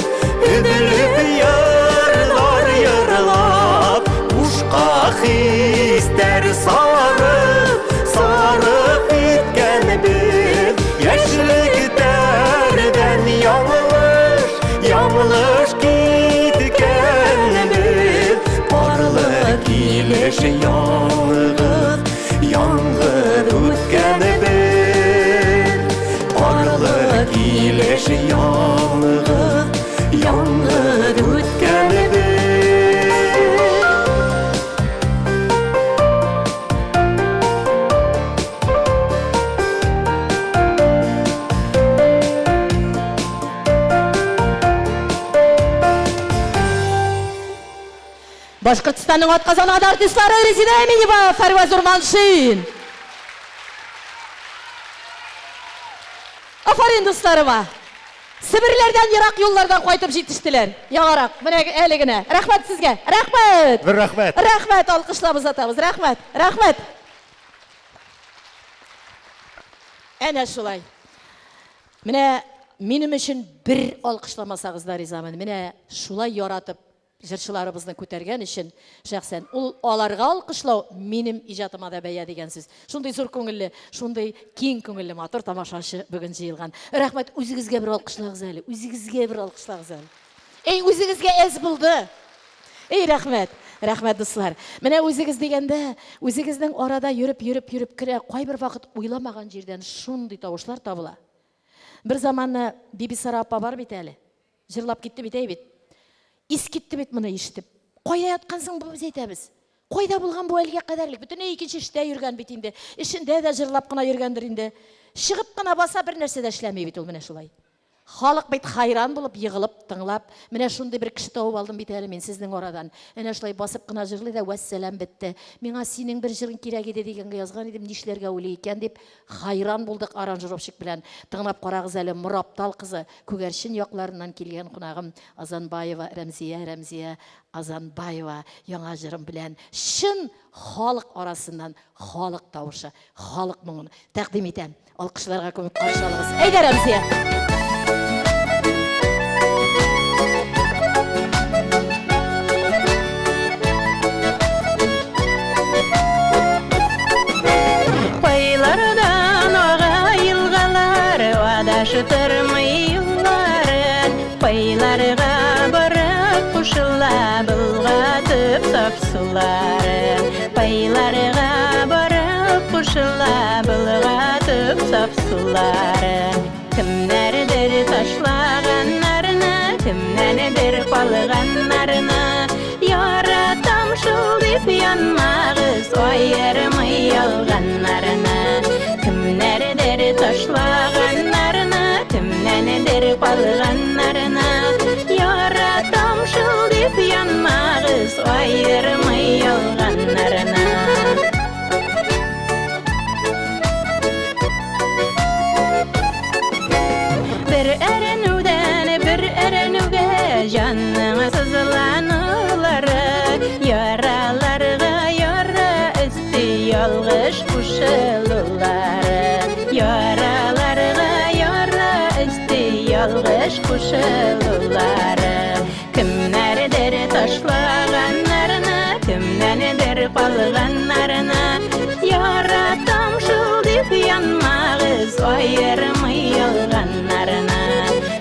өҙөлөп йырлар йырлап, бушҡа хистәр сарыф, сарыф иткәнбеҙ. Йәшлектәрҙән яңылыш, яңылыш киткәнбеҙ. Парлы килеш яңғыҙ, яңғыҙ үткәнбеҙ. Парлы килеш яңғыҙ, яңғыҙ үткәнбеҙ. Башкортстанның атказанган артистлары Резеда Әминева, Фәрваз Урманшин. Афарин, дусларыма. Себерләрдән ерак юллардан кайтып җитештеләр. Яңарак, менә әле генә. Рәхмәт сезгә. Рәхмәт. Бер рәхмәт. Рәхмәт, алкышлап озатабыз. Рәхмәт. Рәхмәт. Әнә шулай. Менә минем өчен бер алкышламасагыз да ризамын. Менә шулай яратып җырчыларыбызны күтәргән өчен шәхсән ул аларга алкышлау минем иҗатыма да бәя дигән сүз. Шундый зур күңелле, шундый киң күңелле матур тамашачы бүген җыелган. Рәхмәт, үзегезгә бер алкышлагыз әле, үзегезгә бер алкышлагыз әле. Эй, үзегезгә әз булды. Эй, рәхмәт. Рәхмәт, дуслар. Менә үзегез дигәндә, үзегезнең арада йөреп, йөреп, йөреп керә, кайбер вакыт уйламаган җирдән шундый тавышлар табыла. Бер заманны Бибисара апа бар бит әле. Җырлап китте бит, әй бит. Ис китте бит моны ишетеп. Кая яткансың бу, без әйтәбез. Кайда булган бу әлгә кадәрлек? Бөтенләй икенче эштә йөргән бит инде. Эшендә дә җырлап кына йөргәндер инде. Чыгып кына баса, бер нәрсә дә эшләми бит ул менә шулай. Халык бит хайран булып, егылып, тыңлап, менә шундый бер кеше табып алдым бит әле мин сезнең арадан. Әнә шулай басып кына җырлый да, вәссәлам, бетте. Миңа синең бер җырың кирәк иде дигәнгә язган идем, нишләргә уйлый икән дип, хайран булдык аранжировщик белән. Тыңлап карагыз әле, Мораптал кызы, Күгәрчен якларыннан килгән кунагым Азанбаева Рәмзия, Рәмзия Азанбаева яңа җырым белән чын халык арасыннан халык тавышы, халык моңын тәкъдим итәм. Алкышларга күмеп каршы алыгыз. Әйдә, Рәмзия! Кайлардан ага елгалар, адаштырмый юлларын, кайларга барып кушыла, болгатып саф суларын. Кайларга барып кушыла, болгатып саф суларын. Кемнәрдер ташлаганнарны, кемнәндер калганнарны, яратам шул дип янмагыз, аермый ялганнарны. Кемнәрдер ташлаганнарны, кемнәндер калганнарны, яратам шул дип янмагыз, аермый ялганнарны. Бер әрәнүдән бер әрәнүгә җанның сызланулары, яраларга яра өсте ялгыш кушылулары. Яраларга яра өсте ялгыш кушылулары. Кемнәрдер ташлаганнарны, кемнәндер калганнарны, яратам шул дип янмагыз, аермый ялганнарны.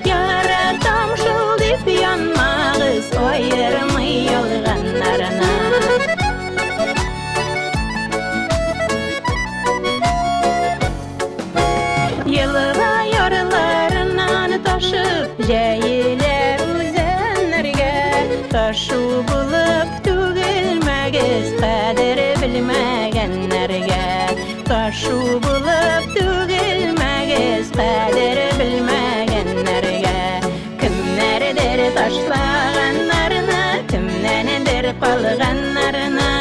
Яратам шул дип янмагыз, аермый ялганнарны. Елга ярларыннан ташып, җәелә үзәннәргә, ташу булып түгелмәгез, кадер белмәгәннәргә. Ташу булып түгелмәгез, кадер белмәгәннәргә. Кемнәрдер ташлаганнарны, кемнәндер калганнарны,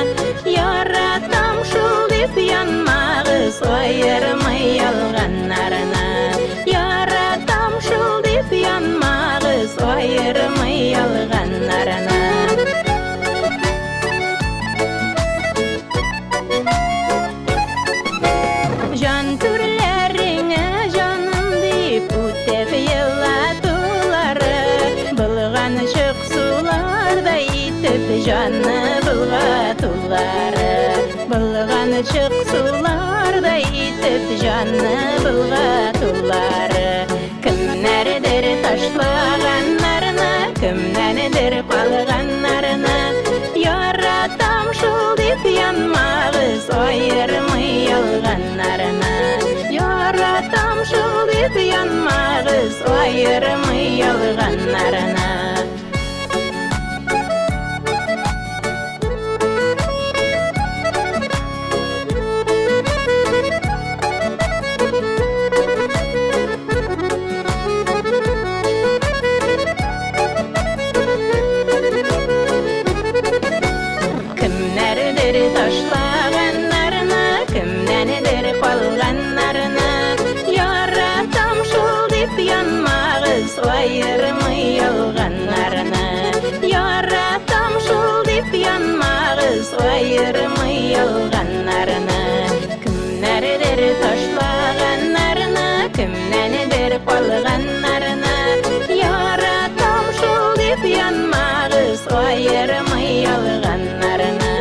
яратам шул дип янмагыз, аермый ялганнарны. Яратам шул дип янмагыз, аермый ялганнарны. Җан түрләреңә җаным дип үтеп елатулары, болганчык сулардай итеп җанны болгатулары. Болганчык сулардай итеп җанны болгатулары. Кемнәрдер ташлаганнарны, кемнәндер калганнарны, яратам шул дип янмагыз, аермый ялганнарны. Яратам шул дип янмагыз, аермый ялганнарны. Кемнәрдер ташлаганнарны, кемнәндер калганнарны, яратам шул дип янмагыз, аермый ялганнарны. Яратам шул дип янмагыз, аермый ялганнарны. Кемнәрдер ташлаганнарны, кемнәндер калганнарны, яратам шул дип янмагыз, аермый ялганнарны.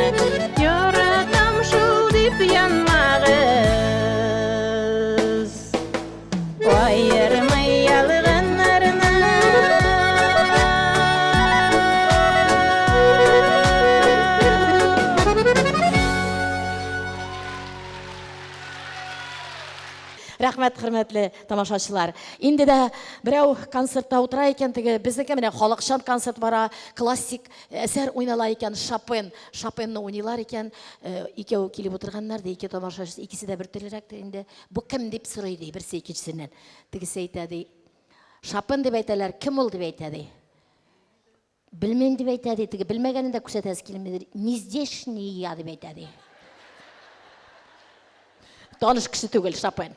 Яратам шул дип янмагыз, аермый ялганнарны. Рәхмәт, хөрмәтле тамашачылар. Инде дә берәү концертта утыра икән, теге безнеке менә халыкчан концерт бара, классик әсәр уйнала икән, Шопен, Шопенны уйныйлар икән. Икәү килеп утырганнар ди, ике тамашачы, икесе дә бер төрлерәк инде. Бу кем дип сорый ди, берсе икенчесеннән. Тегесе әйтә ди, Шопен дип әйтәләр, кем ул дип әйтә ди. Белмим дип әйтә ди, теге белмәгәнен дә күрсәтәсе килмидер. Не здешний я дип әйтә ди. Таныш кеше түгел Шопен.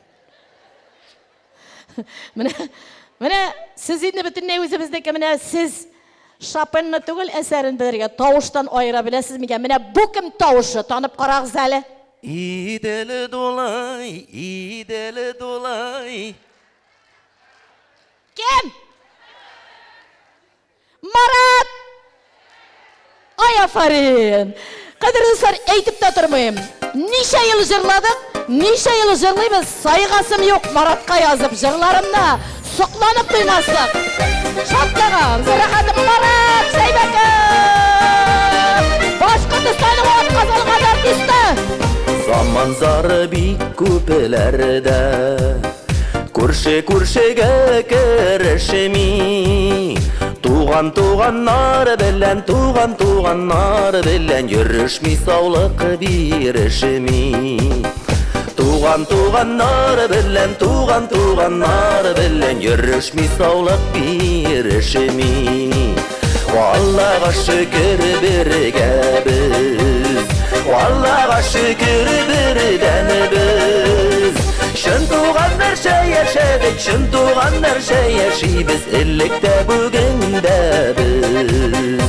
Менә менә сез инде бөтенләй үзебезнеке, менә сез Шопенны түгел әсәрен белергә, тавыштан аера беләсез микән? Менә бу кем тавышы? Танып карагыз әле. Идел дулай, Идел дулай. Кем? Марат! Ай, афарин! Кадерле дуслар, әйтеп тә тормыйм. Ничә ел җырладык, ничә ел җырлыйбыз, сайгасым юк Маратка язып җырларымны сокланып туймаслык. Шатлаган, рәхәт Марат Шәйбәков! Башкортостанның атказанган артисты! Заман зары бик күпләрдә Күрше күршегә керешми Туган туганнар белән, туган туганнар белән Йөрешми саулык бирешми Туган туганнар белән, туган туганнар белән Йөрешми саулык бирешми Аллага шөкер бергә без Аллага шөкер бердән без Чын туганнарча яшәдек, чын туганнарча яшибез Элек тә бүген дә без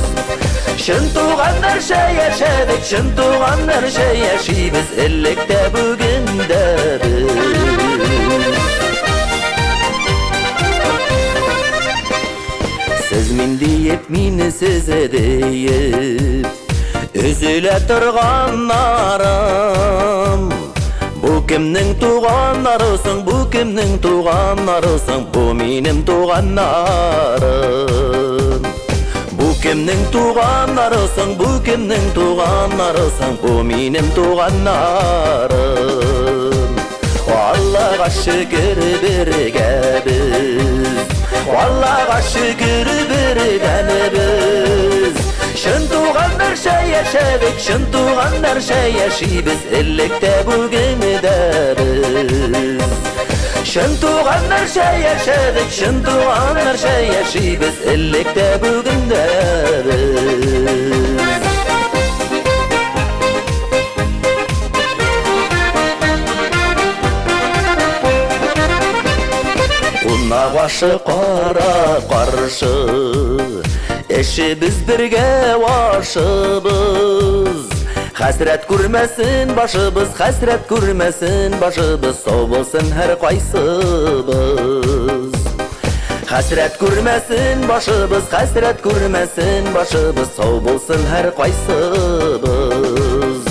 Чын туганнарча яшәдек, чын туганнарча яшибез Элек тә бүген дә без Сез мин диеп, мин сез диеп Өзелә торганнарым Бу кемнең туганнары соң, бу кемнең туганнары соң, бу минем туганнарым. Бу кемнең туганнары соң, бу кемнең туганнары соң, бу минем туганнарым. Аллага шөкер бергә без, Аллага шөкер бердән без. Чын туганнарча яшәдек, чын туганнарча яшибез, элек тә бүген дә без. Чын туганнарча яшәдек, чын туганнарча яшибез, элек тә бүген дә без. Кунак ашы кара каршы, Эшебез бергә ашыбыз. Хәсрәт күрмәсен башыбыз, хәсрәт күрмәсен башыбыз, сау булсын һәр кайсыбыз. Хәсрәт күрмәсен башыбыз, хәсрәт күрмәсен башыбыз, сау булсын һәр кайсыбыз.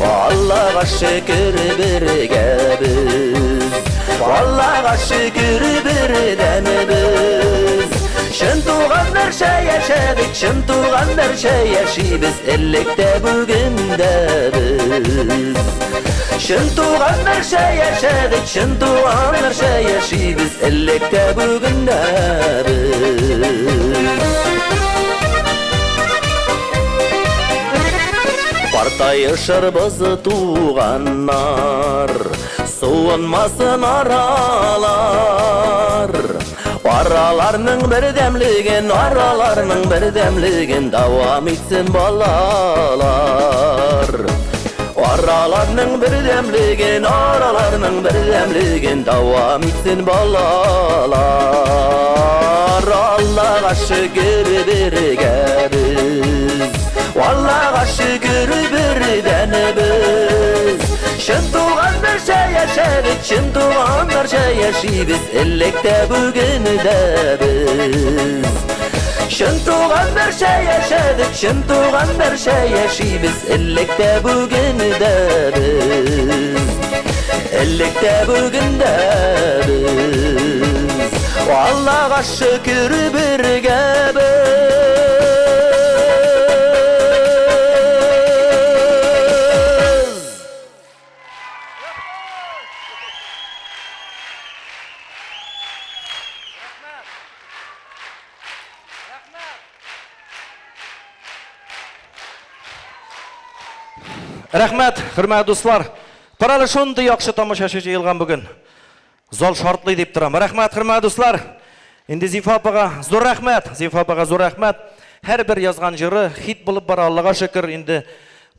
Аллага шөкер бергә без, Аллага шөкер бердән без. Чын туганнарча яшәдек, чын туганнарча яшибез, элек тә бүген дә без. Чын туганнарча яшәдек, чын туганнарча яшибез, элек тә бүген дә без. Картаешырбыз туганнар, суынмасын аралар. Араларның бердәмлеген, араларның бердәмлеген дәвам итсен балалар. Араларның бердәмлеген, араларның бердәмлеген дәвам итсен балалар. Аллага шөкер бергә без, Аллага шөкер бердән без. Чын туганнарча яшәдек, чын туганнарча яшибез, элек тә бүген дә без. Чын туганнарча яшәдек, чын туганнарча яшибез, элек тә бүген дә без. Элек тә бүген дә без. Аллага шөкер бергә без. Рәхмәт, хөрмәтле дуслар. Карале, шундый яхшы тамашачы җыелган бүген. Зал шартлый дип торам. Рәхмәт, хөрмәтле дуслар. Инде Зифа апага зур рәхмәт, Зифа апага зур рәхмәт. Һәрбер язган җыры хит булып бара, Аллага шөкер, инде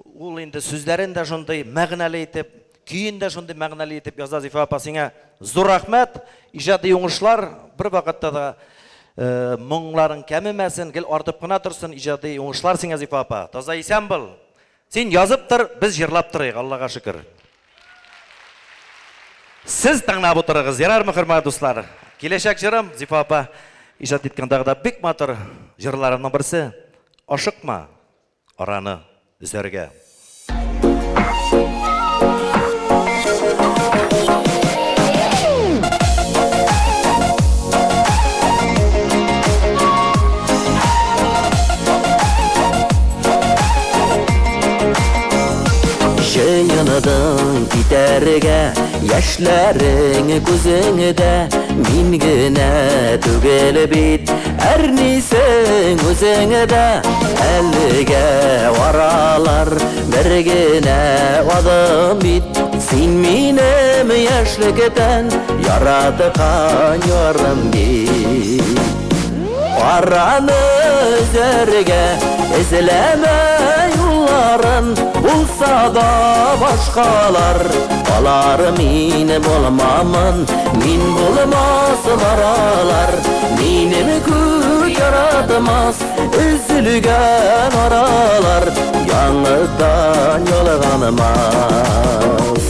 ул инде сүзләрен дә шундый мәгънәле итеп, көен дә шундый мәгънәле итеп яза Зифа апа. Сиңа зур рәхмәт, иҗади уңышлар, бер вакытта да э, моңларың кәмемәсен, гел артып кына торсын, иҗади уңышлар сиңа, Зифа апа. Таза исән бул. Син язып тор, без җырлап торыйк, Аллага шөкер. Сез тыңлап утырыгыз, ярармы, хөрмәтле дуслар? Киләчәк җырым, Зифа апа иҗат иткән тагы да бик матур җырларымның берсе. Ашыкма араны өзәргә. Җыеныдың китәргә, яшьләрең күзеңдә, мин генә түгел бит, әрнисең үзеңдә. Әлегә аралар бер генә адым бит, син минем яшьлектән яраткан ярым бит. Араны өзәргә эзләмә юлларын, булса да башкалар, алар мин булмамын, мин булмаслар алар, минем күк яратмас, өзелгән аралар, яңадан ялганмас.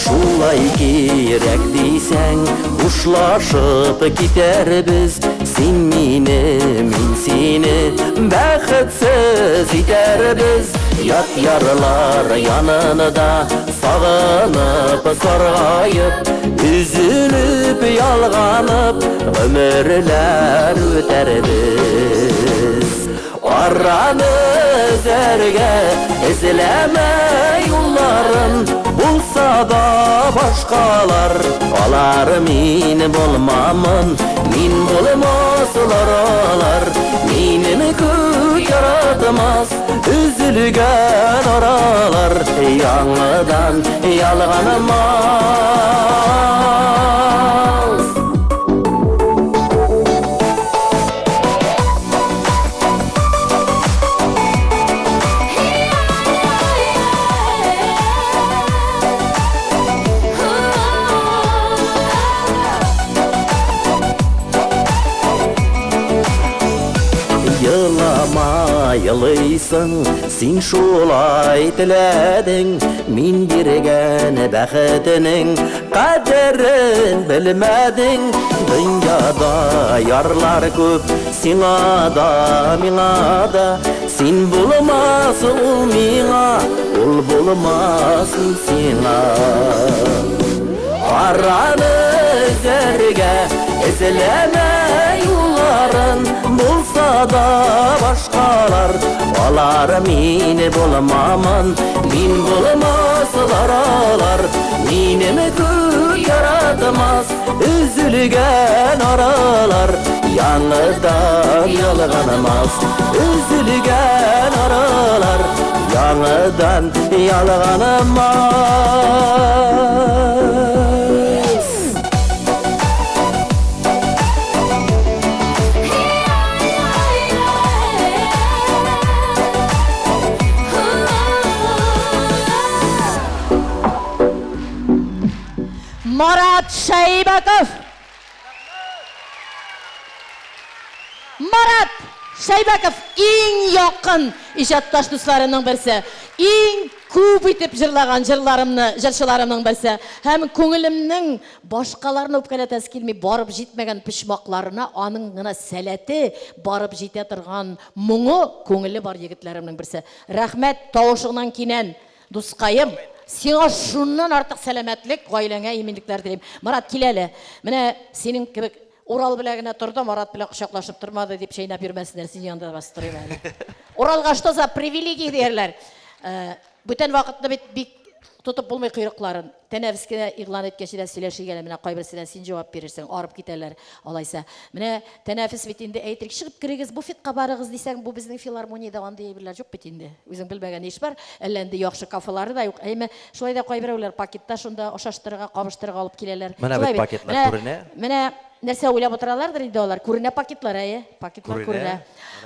Шулай кирәк дисәң, хушлашып китәрбез. Син мине, мин сине бәхетсез итәрбез. Ят ярлар янында сагынып, саргаеп, өзелеп, ялганып, гомерләр үтәрбез. Араны өзәргә эзләмә юлларын, булса да башкалар, алар мин булмамын, мин булмаслар алар, минем күк яратмас, өзелгән аралар, яңадан ялганмас. Елама, елыйсың, син шулай теләдең, мин биргән бәхетнең кадерен белмәдең. Дөньяда ярлар күп, сиңа да, миңа да, син булмас ул миңа, ул булмас ул сиңа. Араны өзәргә эзләмә юлларын, булса да башкалар, алар мин булмамын, мин булмаслар алар, минем күк яратмас, өзелгән аралар, яңадан ялганмас, өзелгән аралар, яңадан ялганмас. Марат Шәйбәков! Марат Шәйбәков иң якын иҗатташ дусларымның берсе. Иң күп итеп җырлаган җырларымны, җырчыларымның берсе. Һәм күңелемнең башкаларны үпкәләтәсе килми, барып җитмәгән почмакларына аның гына сәләте барып җитә торган моңы, күңеле бар егетләремнең берсе. Рәхмәт, тавышыңнан кинән, дускаем. Сиңа шуннан артык сәламәтлек, гаиләңә иминлекләр телим. Марат, кил әле. Менә синең кебек Урал белән генә торды, Марат белән кочаклашып тормады дип чәйнәп йөрмәсеннәр, син янында басып торыйм әле. Уралга что за привилегия диярләр. Бүтән вакытны бит бик тотып булмый койрыкларын. Тәнәфес кенә игълан иткәч дә сөйләшик әле, менә кайберсенә син җавап бирерсең, арып китәләр алайса. Менә тәнәфес бит инде әйтик, чыгып керегез, буфетка барыгыз дисәң, бу безнең филармониядә андый әйберләр юк бит инде. Үзең белмәгән иш бар, әллә инде яхшы кафелары да юк. Әйме, шулай да кайберәүләр пакетта шунда ашаштырырга, кабыштырырга алып киләләр. Менә Шулай бит бит. пакетлар Менә, күренә. менә. нәрсә уйлап утыралардыр инде алар. Күренә пакетлар, әйе, пакетлар күренә.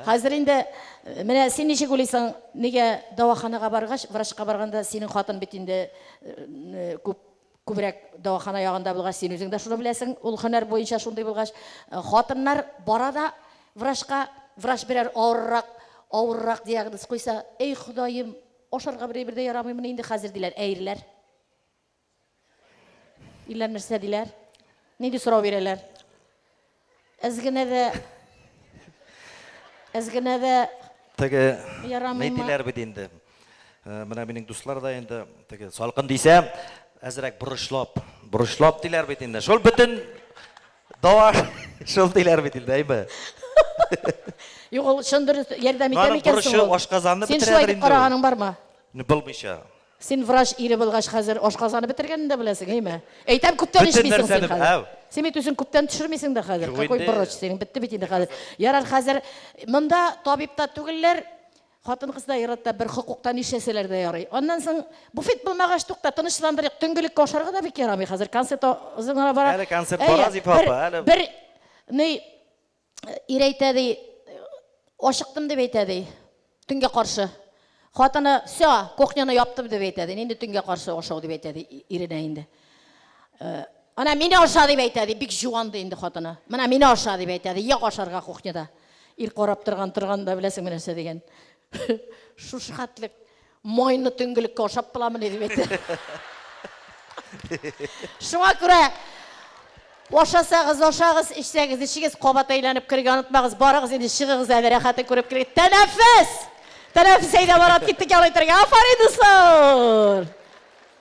Хәзер инде э, менә син ничек уйлыйсың, нигә дәваханага баргач, врачка барганда синең хатын бит инде э, күп күбрәк дәвахана ягында булгач, син үзең дә шуны беләсең, ул һөнәр буенча шундый булгач, э, хатыннар бара да врачка, врач берәр авыррак, авыррак диагноз куйса, эй, Ходаем, ашарга бер әйбер дә ярамыймыни инде хәзер диләр, ә ирләр? Ирләр нәрсә диләр? Нинди сорау бирәләр? Әз генә дә әз генә дә Теге Ярамыймы? ни диләр бит инде. Э, менә минем дуслар да инде теге салкын дисә, әзрәк борычлап, борычлап диләр бит инде. Шул бөтен дава шул диләр бит инде, әйме? Юк, ул чын дөрес ярдәм итә Аның микән борычы соң ул? ашказанны Син шулай бетерәдер дип инде ул. караганың бармы? Булмыйча. Син врач ире булгач хәзер ашказаны бетергәнен дә беләсең, әйме? Әйтәм, күптән Бөтен эчмисең син нәрсәне хәзер. әв. Син бит үзең күптән төшермисең дә хәзер. Юк Какой инде. борыч синең бетте бит инде хәзер. Ярар, хәзер монда табиб та түгелләр, хатын-кыз да ир-ат та бер хокукта нишләсәләр дә ярый. Аннан соң буфет булмагач, тукта, тынычландырыйк. Төнгелеккә ашарга да бик ярамый хәзер. Концерт озын гына бара. Әле концерт Әйе, бара, Зифа бер- апа, әле. Бер ни ир әйтә ди, ашыктым дип әйтә ди, төнгә каршы. Хатыны, все, кухняны яптым дип әйтә ди. Нинди төнгә каршы ашау дип әйтә ди иренә инде. Э, ана мине аша дип әйтә ди, бик жуан ди инде хатыны. Менә мине аша дип әйтә ди, як ашарга кухняда. Ир карап торган торган да беләсеңме нәрсә дигән. Шушы хәтлек майны төнгелеккә ашап буламыни дип әйтә. Шуңа күрә ашасагыз, ашагыз, эчсәгез, эчегез, кабат әйләнеп керергә онытмагыз. Барыгыз инде чыгыгыз әле рәхәтен күреп керегез. Тәнәфес! Тәнәфес әйдә барат киттек ял итәргә. Афарин, дуслар!